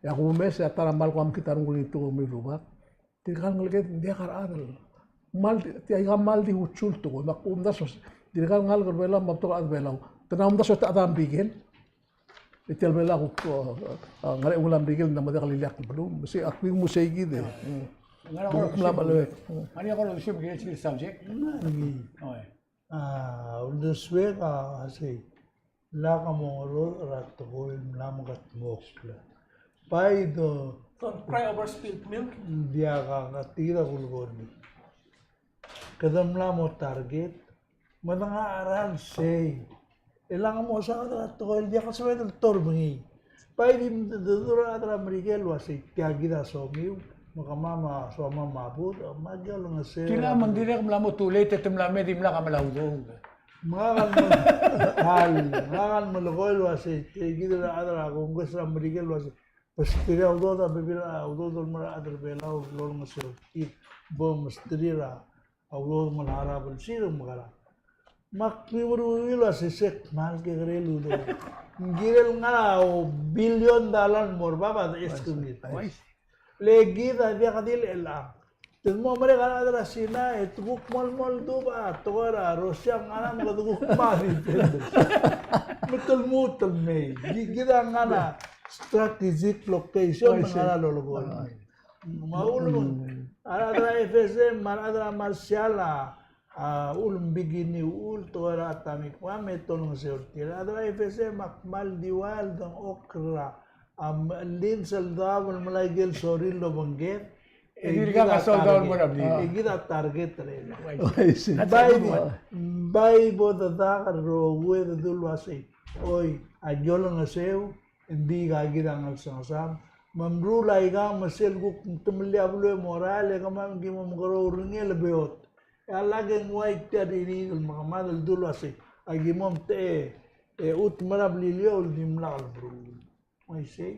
E a kumes e a ta er a kmal kuk mekngit a renguk er ngii el tekoi el me rubak. Tirka el ngeleked, ng diak a rechad el kmal, tia ikang kmal di uchul tekoi, me ak omdasu, tirka el ngalek er a Belau, me a betok a rechad er a Belau. Te mla omdasu e te chad er a Merikel. E tia el Belau a kuk, a, a, ngar er a eungel a Merikel, ng mo diak el ileakl el beluu. Me sei, ak di mo sei kid e. Ng ngar er ngii a kora, ng ngar er ngii a kora subject. Oi. A uldesuek a sei, lak a mo ngerol er a tekoi el mla mekedmokl. Bai do, don't cry over spilt milk. Ng diak a, tia kid a kulekoi er ngii. Kede mla mo target, me de ngar er a sei. E lak mo saod er a tekoi el diak el sebeched el torbengii. Bai di, di, di, di, a rechad er a Merikel el uasei, tia kid a somiu, me kemam a soam a bud, me aki olengeseu. Tia me ng dirrek el mla mo too late, e te mla me dimlak a mla udoud. Me ngak a mle, ngak a mle melekoi el uasei, tia kid a rechad er a Congress er a Merikel el uasei, besterir a udoud a bebil er a udoud el mo er a rechad er a Belau el olengeseu er tir, bo mesterir a a udoud me a harau el sir me a ngerang. Me ak di meruul el uasei se kmal kekerei el udoud. Ng kirel ngar er a billion dollar el mo er bab a de estimate. Le kid a diak di le chelechang. Te mo merek a rechad er a Sina e te kuk melemolem el dub a tekoi er a Russia me a ngerang me kede kuk kmal defend. Me te lmuut el mei. Ki-, kid a ngar er a strategic location me a ngerang el lolekoi el mei. Me a ulemeng, a rechad er a F S M, me a rechad er a Marshall a, a, ulembikenii uchul, tekoi er a atomic bomb, me te olengeseu er tir. A rechad er a F S M a kmal di ua el dengchokl er a, a, lins el daob el melai aike el sorir el obengked. E dirkak a soldau el mo er a blil. E kid a target er ngii. Bai, bai bo dedak el rokui e dedu el uasei, oi, aki olengeseu, Ng di aika kid a ngelsengesam. Me mruul aikang me sel kuk temellii a beluu e morael e kemam ki mo mekerreu er ngii el beot. E a lak e ng uai tia el illegal me kemam a ledu el uasei, aki mo omtechei e chutem er a Beliliou el dimlak lemeruul. Uaisei.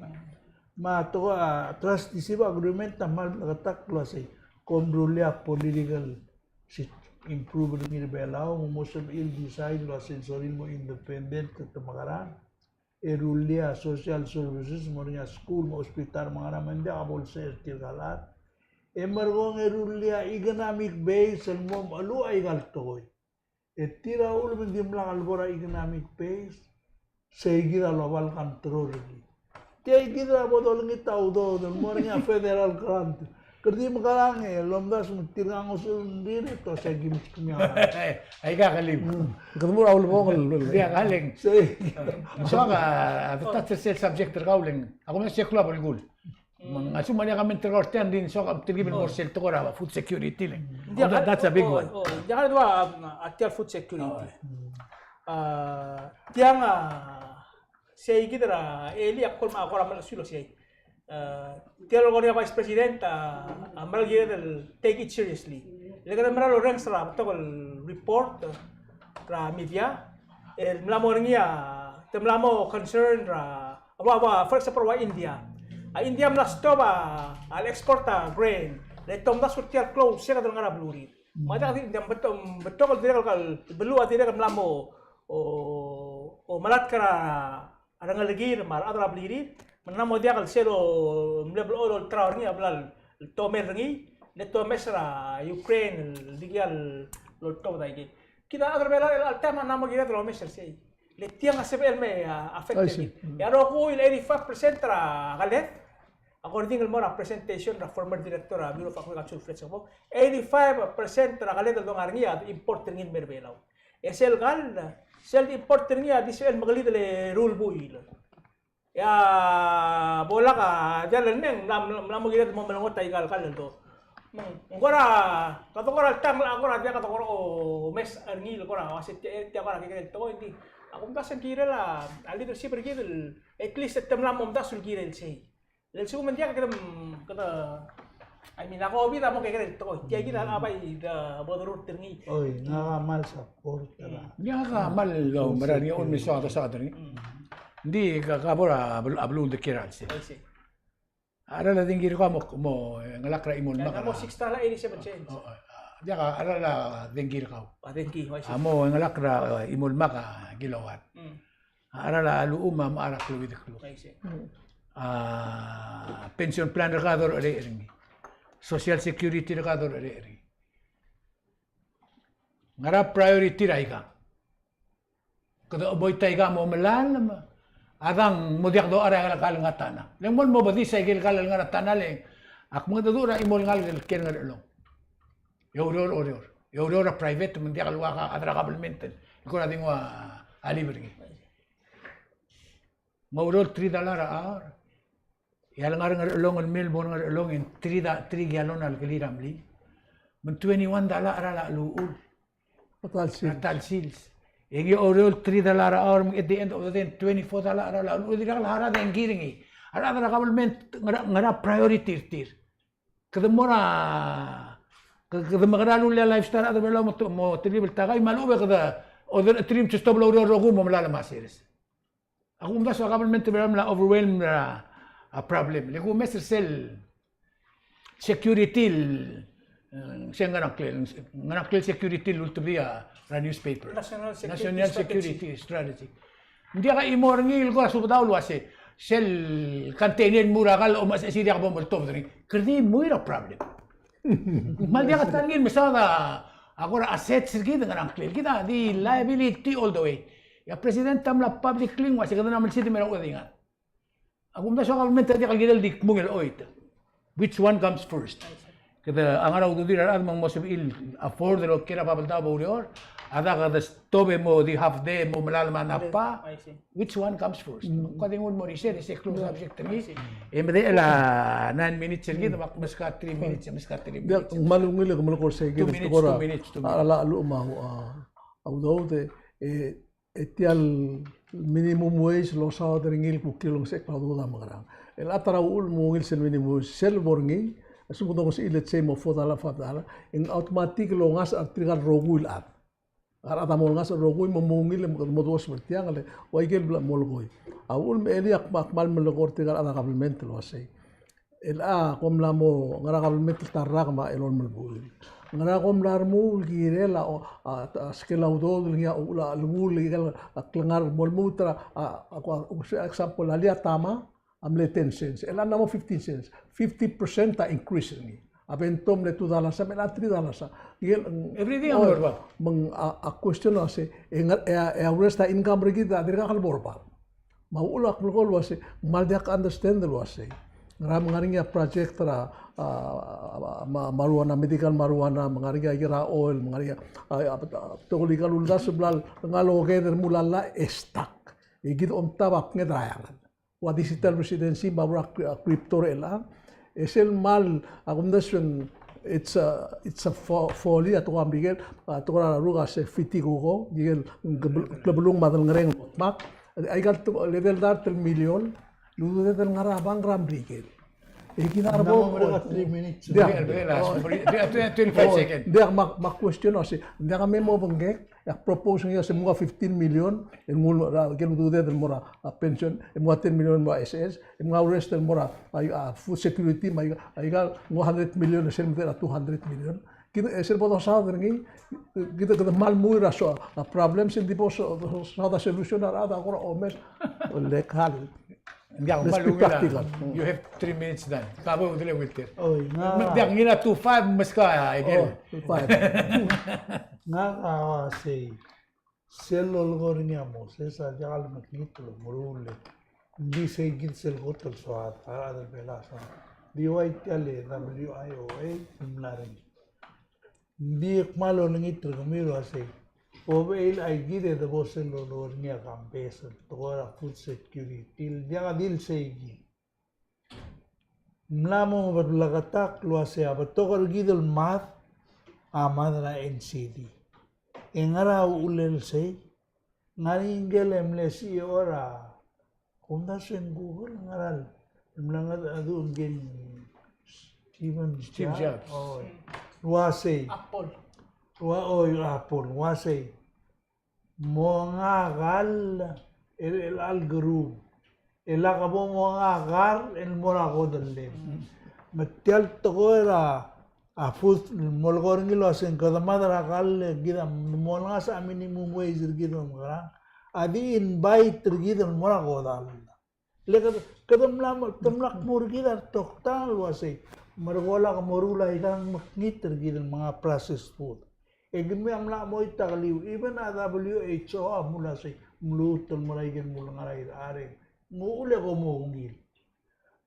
Me a tekoi a trusteeship agreement a kmal bleketakl el uasei, kom rullii a political seat, improve er ngii er a Belau, me mo sebechir el decide el uasei ng sorir el mo independent e te mekerang. E rullii a social services, mo er ngii a school, me a hospital, me a ngerang, me ng diak a bo lsecher tirka el chad. E merekong e rullii a economic base el mo mecheluch aika el tekoi. E tir a uchul me ng dimlak lebo er a economic base, sei kid a loba el control er ngii. Tia kid a bo dolengit a udoud el mo er ngii a federal grant. Kede di mekerang e, lomdasu me tirka a ngosuir el ungil e te ua se ki meskemiu. Aika a kelim. Kede mo er a ulebongel. Aika a kelim. Sei. Soak a, a, touch er sel subject er kau, le ng, a kumdasu e klou a belkul. Me ng, a lsekum a diak a comment er kau er tiang, ng di soak a telkib el mo er sel tekoi er a food security, le ng. That's a big one. Ng diak a dua, um, a tia el food security. A, tiang a, sei kid er a elii a kol me a kora melesul a sei. A, tia el kora Vice President a, a mera el kired el take it seriously. Le kede mera el orrenges er a betok el report er a media el mla mo er ngii a, te mla mo concern er a, a ua, ua, for example, ua India. A India a mla stop a, a le export a grain. Le te omdasu er tia el klou a uasei kede ngar er a belurir. Me a diak di, ng betok, betok el dirrek el, beluu a dirrek el mla mo, o, o melatk er a a rengelekir me a rechad er a blirir, me ng mla mo diak el sel mle blechoel olterau er ngii a bla le tomel er ngii, le te omes er a Ukraine el dikea el oltobed aike. Kid a rechad er a Belau er chelecha el taem a ng mla mo kired el omes er sei. Le tiang a sebechel el me, a, affect er ngii. E a rokui el eighty-five percent er a keled, according el mo er a presentation er a former director er a Bureau of Agriculture, Fred Sengbo, eighty-five percent er a keled el donga er ngii a import er ngii el mer Belau. E sel kall, sel di import er ngii a di sebechel el mekelid el eru el buil. E a bo lak a diall el mei e ng mla, mla, mla mo kired el mo melengot aika el kall el do. Me ng kora, kede kora el tang, a kora diak, kede kora omes er ngii el kora uase tia, tia kora kekerei el tekoi, ng di. A kumdasu e ng kirel a leadership er kid el, at least te mla mo omdasu el kirel sei. Le lsekum ng diak kede, kede, I mean, a COVID a mo kekerei el tekoi. Tia kid a bai de bo derurt er ngii. Oi, ngak a kmal support er a. Ngak a kmal oumera er ngii, omes a soad er ngii. Ng di ka, ka bo er a bel-, a beluu el dekiei er a chelsel. A cheral a dengki er kau a mo, mo, e, ngelakl er a chimo el mak. Mo six dollar eighty-seven cents. O, o, a, diak a cheral a dengki er kau. A dengki, I see. A mo, e, ngelakl er a, e, chimo el mak a kilowatt. A cheral a luchum a mo er a kleuid el kluk. I see. A pension plan er kau a dorecherecher er ngii. Social security er kau a dorecherecher er ngii. Ngera priority er aika? Kede avoid aika mo melalem, a dang mo diak dochar a ikel kall el ngar er a tana. Le ng mo, mo bedis a ikel kall el ngar er a tana le ak mengedecheduch er a chimo el ngalek el kiei er a Ngerchelong. E oureor, oureor. E oureor er a private, me ng diak el ua a chad er a government el kora di nguu a leave er ngii. Me a oureor three dollar a hour. E a lengar er a Ngerchelong el mei el bo er a Ngerchelong e ng three da-, three gallon a lekelir a mlil. Me ng twenty-one dollar a cheral a cheluchul. A ta el sils. A ta el sils. E ngii a oureor three dollar a hour, me at the end of the day, twenty-four dollar a cheral a cheluchul. Dirrek el harau a dengki er ngii. A rechad er a government, ngera, ngera priority er tir? Kede mo er a, ke-, kede mekerang el rullii a lifestyle er a rechad er a Belau mo te-, mo telkib el takai, me a lechub e kede ordered er tir me te stop el oureor el rokui me melalem a sers. A kumdasu a government er a Belau a mla overwhelm er a, a problem. Le kumes er sel security el, e, se ngera ngklel, ngera ngklel security el ultebedii a er a newspaper. National Security Strategy. Ng diak a chimo er ngii el kora subedau el uase sel container el mo er a kall a omechesechii e diak bo moltobed er ngii. Kede di mui er a problem. Kmal diak a ta er ngii el mesaod a kora assets er kid, ngera ngklel. Kid a di liability all the way. E a president a mla publicly el uase kede mla melsid el me er a uchul a di ngar. A kumdasu a government a diak el kirel di kmung el choit. Which one comes first? Kede ngar er a ududir a rechad me ng mo sebechir el afford el okiei er a Babeldaob a ureor, a dak kede stop e mo di half day mo melalem a NAPA. Which one comes first? Ng ko di nguu el mo er isei, isei a klou el subject er ngii. E medechel a nine minutes er kid, me ak meskau a three minutes, meskau a three minutes. Ng kmal ungil e ke melekoi er sei kid. Two minutes, two minutes, two minutes. A, a, a, a udoud e, e, e tia el minimum wage el losaod er ngii el kuk kirel el olengesechekl a udoud a mekerang. El a ta er a uchul me ng ungil sel minimum wage, sel bo er ngii, a lsekum kede olengesechii, let's say, mo four dollar, five dollar, e ng automatic el ongasech er tirka el rokui el chad. A rechad a mo olengasech er a rokui me ng ungil e mo duoseb er tiang, le ua ikel bla molekoi. A uchul me elii ak kmal melekoi er tirka el chad er a government el uasei. El a, kom mla mo ngar er a government el ta el rak me a elolem el buil. Ngera kom mla remuul el kirel a, a, a, skel a udoud el ngii a uchul a, a, lemuul el kirel a klengar el mo lmuut er a, a, a, ko, a, example, alii a tama a mle ten cents. El a mla mo fifteen cents. Fifty percent a increase er ngii. A bento a mle two dollars, me el a three dollars. Everything a mlo er bab. Me ng, a, a question a se, e ngar, e a, e a rest a income er kid a dirkak el bo er bab. Me a uchul ak melekoi el uasei, kmal diak understand el uasei. Ngera me ng ngar er ngii a project er a, a, a, ma-, marijuana, medical marijuana, me ng ngar er ngii a ikel oil, me ng ngar er ngii a, a, a, betok el ikal uldasu el bla lengai el oked el mo llach e stuck. E kid a omtab a bnged er a eanged. Ua digital residency me a ua crypto er chelechang. E sel kmal, a kumdasu e ng, it's a, it's a fo-, folly a tekoi er a Merikel, a tekoi er a ruk a se fiti kuko, ikel klebelung me a delengerenger el mo dmak. Aika el tekoi, el edei el dart el million, el ududed el ngar er a bank er a Merikel. E kid a rebo. Three minutes. Diak. Diak, diak, twenty-five seconds. Diak, me ak, me ak question el uasei, diak me mo obengkek, e ak propose er ngii el uasei mo ua fifteen million, el nguu er a, ikel ududed el mo er a, a, pension, e mo ua ten million el mo er a S S, e mo ua rest el mo er a, a, a, food security, me aika, aika, mo ua hundred million, e sel mo er a two hundred million. Kid, e sel bo dosaod er ngii, kid, kede kmal mui er a so, a, problems e ng di bo so, so, so, a solution a rechad a kora omes, o lek hal. Ng diak, let's be practical. You have three minutes done. Ka bo udele Wilter. Oi, ngak. Ng diak, ngii a two five, meskau a, aike. Oh, two five. Ngak a uasei. Sel lolekoi er ngii a Moses a diak el mekngit el omeruul. Ng di sei kid sel kot el soad a rechad er Belau a soad. Di ua tia el W I O A el mla er ngii. Ng di kmal olengit er kemiu el uasei, bo el aika kid e de bo sel lolekoi er ngii a campaign, tekoi er a food security, el diak di el sei kid. Ng mla mo bleketakl el uasei a betok er kid el mad a mad er a N C D. E ngera uchul el sei? Ng ngar er ngii ngike el mle C E O er a, kumdasu e ng Google, ngera el mle ngedecheduch ngike el Steven Jobs. Steve Jobs. Oh. Uasei. Apple. Ua, oh, Apple. Uasei. Monga kall er chelecha el group. E lak bo monga kar el mo er a kodellem. Me tia el tekoi er a, a food, molekoi er ngii el uasei ng kede mad er a kall e kid a mo olengasech a minimum wage er kid el omekerang. A di invite er kid el mo er a kodall. Le kede, kede mla, kede mla kmo er kid a retok tang el uasei. Merekong a lak moruul aika el mekngit er kid el menga processed food. E kemiu a mla mo choit a keliu, even a W H O a mla sei, mluut el mo er aike el mo ngar er a irechar e ng uchul e kom mo ungil.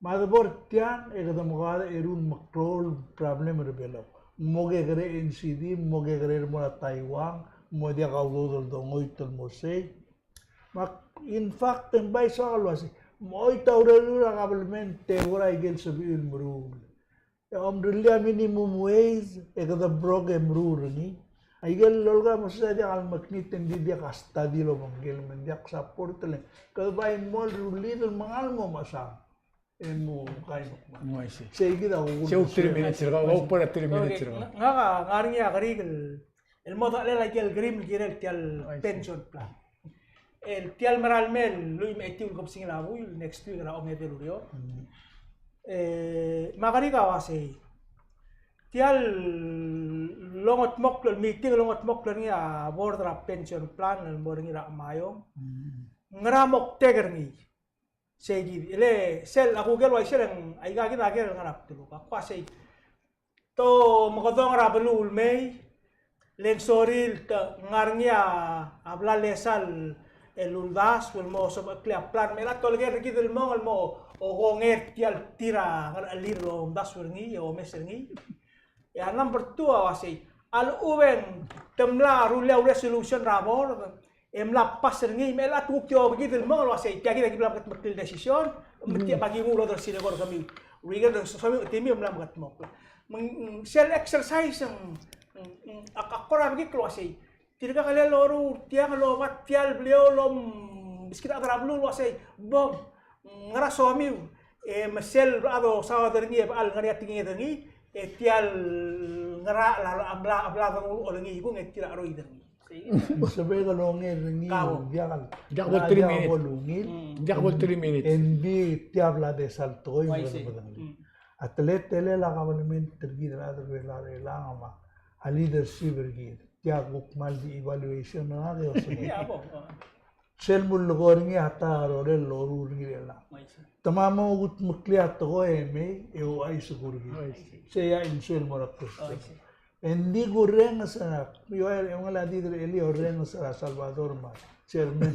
Me a debo er tiang, e kede mo kede eru el meklou el problem er Belau. Mo kekerei N C D, mo kekerei el mo er a Taiwan, mo diak a udoud el dongoit el mo sei. Me ak, in fact, e ng bai soak el uasei, mo choit a urerir a kabelment e kora aike el sebechiu el meruul. E omrellii a minimum wage, e kede broke e meruul er ngii. Aike el lolekoi a Moses a diak el mekngit e ng di diak a study el obengkel me ng diak support el, kede bai mo rullii el mengal mo mechesang. E mo kai. Ng uaisei. Sei kid a kuk. Sei kuk three minutes er kau, kuk three minutes er kau. Ngak a ngar er ngii a kerik el, el mo dechelel aike el kerim el kirel tia el pension plan. El tia el mera el mei el lluich me a etiu el kebesengil a buil, next week er a ongedei el ureor. E, me a kerik a uasei. Tia el ongetmokl, el meeting el ongetmokl er ngii a board er a pension plan el mo er ngii er a Maiom. Ngera moktek er ngii. Sei kid, e le sel a kuk el uaisei e ng aika kid a ker el ngar er a bdeluk. Ak uasei. Te mekedong er a beluu el mei, le ng sorir el te ngar er ngii a bla lesa el uldasu el mo sobecheklii a plan, me a lak tolekoi er kid el mong el mo okongei er tia el tir a ngerechelir el omdasu er ngii, e omes er ngii. E a number two a uasei, a lechub e ng te mla rullii a resolution er a board, e mla pass er ngii, me a lak kuk di obekid el mong el uasei, tia kid a ki bla mekedmeklii el decision, me tia me a ki nguu el other side er kemiu. Rigel, somiu, temiu e mla mekedmokl. Me ng, sel exercise ng, ng, ng, ak, ak kora bekikl el uasei. Tirka el loruul er tiang el oba tia el bliou el omeskid a chad er a beluu el uasei, bom, ngera somiu, e me sel a dosaod er ngii e bechal ngar er ngii a tekinged er ngii, e tia el ngera a bla, a bla denguu el ngii kung e tir a cheroid er ngii. Sebechek el onger er ngii, diak el, diak bo el three minutes. Diak bo el three minutes. Ng di tia bla de sal tekoi me kede medengelii. A teletelel a kabelment er kid er a rechad er Belau er chelechang me a leadership er kid. Tia kuk kmal di evaluation er ngak e osengek. Sel mulekoi er ngii a ta er a rolel el loruul er ngii er chelechang. Te mla mo kudmeklii a tekoi e mei, e ouchais er kid. Sei a insuel mo er a question. E ng di kurrenges er a, e ua el, e ungil a di dirrek el orrenges er a Salvador me a chairman.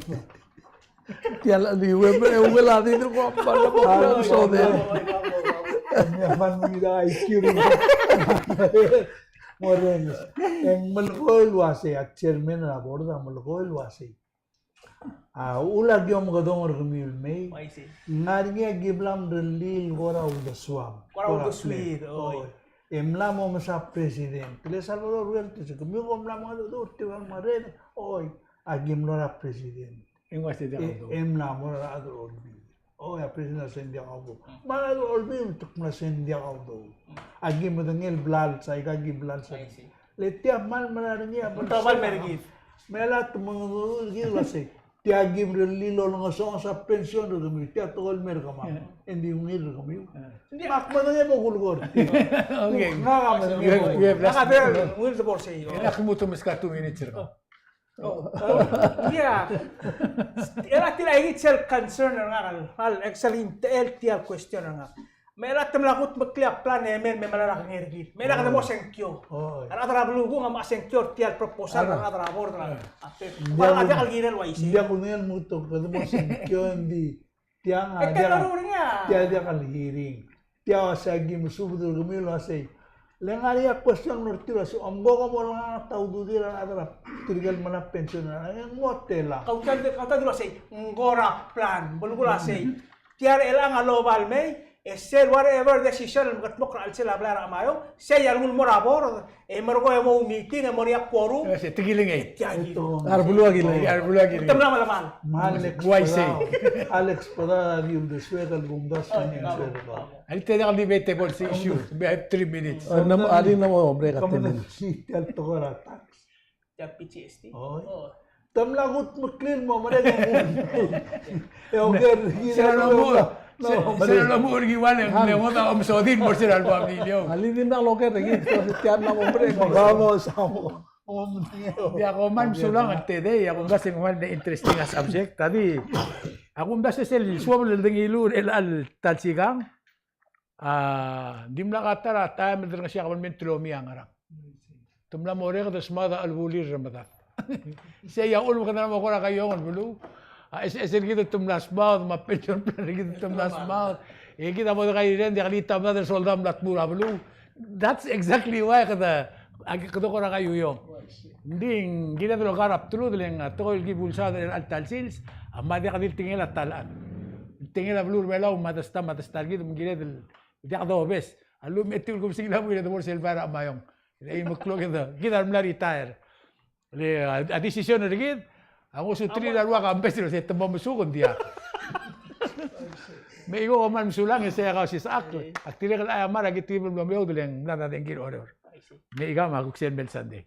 Tia el di, e ungil a di, ko a, a, a, so de. Ng melekoi el uasei, a chairman er a board a melekoi el uasei, a uchul a ki omekedong er kemiu el mei. Ng ngar er ngii a ki mla merellii el kora uldesuam. Kora uldesuir, oi. E mla mo mesa president. Le Salvador Huerta, se kemiu ko mla mo mengedecheduch er tir el ngar er ngii, oi, a ki mlo er a president. E ng uaisei diak a udoud. E mla mo er a rechad er a Olbiil. Oi, a president a se ng diak a udoud. Me a rechad er a Olbiil te kmo se ng diak a udoud. A ki medengei el blals, aika ki blals. Le tia kmal mera er ngii a blals. Me a te mengedecheduch el uasei, tia ki merellii el olengesonges a pension er kemiu, tia tekoi el mer kemam. E ng di ungil er kemiu. Me ak medengei bo kulekoi er tir. Okay. Ngak a medengei bo kulekoi. Ngak a ungil se bo er sei. Ngak a kmo te meskau two minutes er kau. Oh, oh, yeah. Era tia el aike sel concern er ngak, el, el, sel interest er tia el question er ngak. Me a te mla kutmeklii a plan e mei, me mla er a kengei er kid. Me a kede mo sengkio. A rechad er a beluu a kuk mo sengkio er tia el proposal er a rechad er a board er a. Ng diak el kirel el uaisei. Ng diak el mo sengkio, ng di Tiang a diak, tia diak el hearing. Tia a uasei a ki mesubed er kemiu el uasei, le ngar er ngii a question er tir el uasei, omko ko mo olengasech a ududir a rechad er tirke el mla pension er a, e ng mo tela. Kau tia, kau tia el uasei, ng kora plan, belkul a sei. Tia er chelechang a loba el mei, e sel whatever decision el mekedmokl er a chelsel a blai er a Ngarachamayong, sei a lenguu el mo er a board, e merekong e mo meeting, e mo er ngii a quorum. E se, te kilengei. Tia kid. A rebeluu a kilengei, a rebeluu a kilengei. Te mla melemall. Me a Alex Bedard, Alex Bedard a di uldesuek el kumdasu el uldesuek. A le te diak el debatable issue. We have three minutes. A di ng mo break a ten minutes. Tia el tekoi er a tax. Tia P G S T. Oi. Te mla kutmeklii el mo merek e ng ungil. E oker, sel lomuchel, sel lomuchel er ngii a ua le ng ngodech a omesodii el mo er sel lebo a miliong. A le di mla loker er ngii, tia mla mo merek. Vamos, vamos. Diak, kom kmal mesulang el tedei, a kumdasu e ng kmal interesting a subject. Ka di, a kumdasu e sel suobel el dengiluu er chelecha el ta el sikang. A, dimlak a ta er a taem el derengesii a kabelment el omii a ngerang. Te mla mo orreked el smaod a chelebulir er medad. Sei a uchul me kede mla mo kora kaiueong el beluu. A, es, es er kid el te mla smaod, me a pension plan er kid el te mla smaod. E kid a mo dekaireng, diak el ta medad el soldau a mla tmuu er a beluu. That's exactly why kede, a, kede kora kaiueong. Ng di ng kired el oker a bdelud el ng, a, tekoi el ki bulsaod er chelecha el ta el sils, a, me a diak di le tekingel a ta el chad. Tekingel a beluu er a Belau, me a desta, me a desta er kid, me ng kired el diak dobes. A lluich me a etiu el kebesengil a buil e de bo er sel bai er a Ngarachamayong. E meklou kid, kid a mla retire. Le, a, a decision er kid a ngosuterir a rua kambes el se te mo mesuk e ng diak. Me chikok, kom kmal mesulang e sei a Kausisechakl. Ak dirrek el aiamar a ki tibel el mlo meoud e le ng mla er a dengki er Oreor. Me chikang, me a kuk sel mei el Sunday.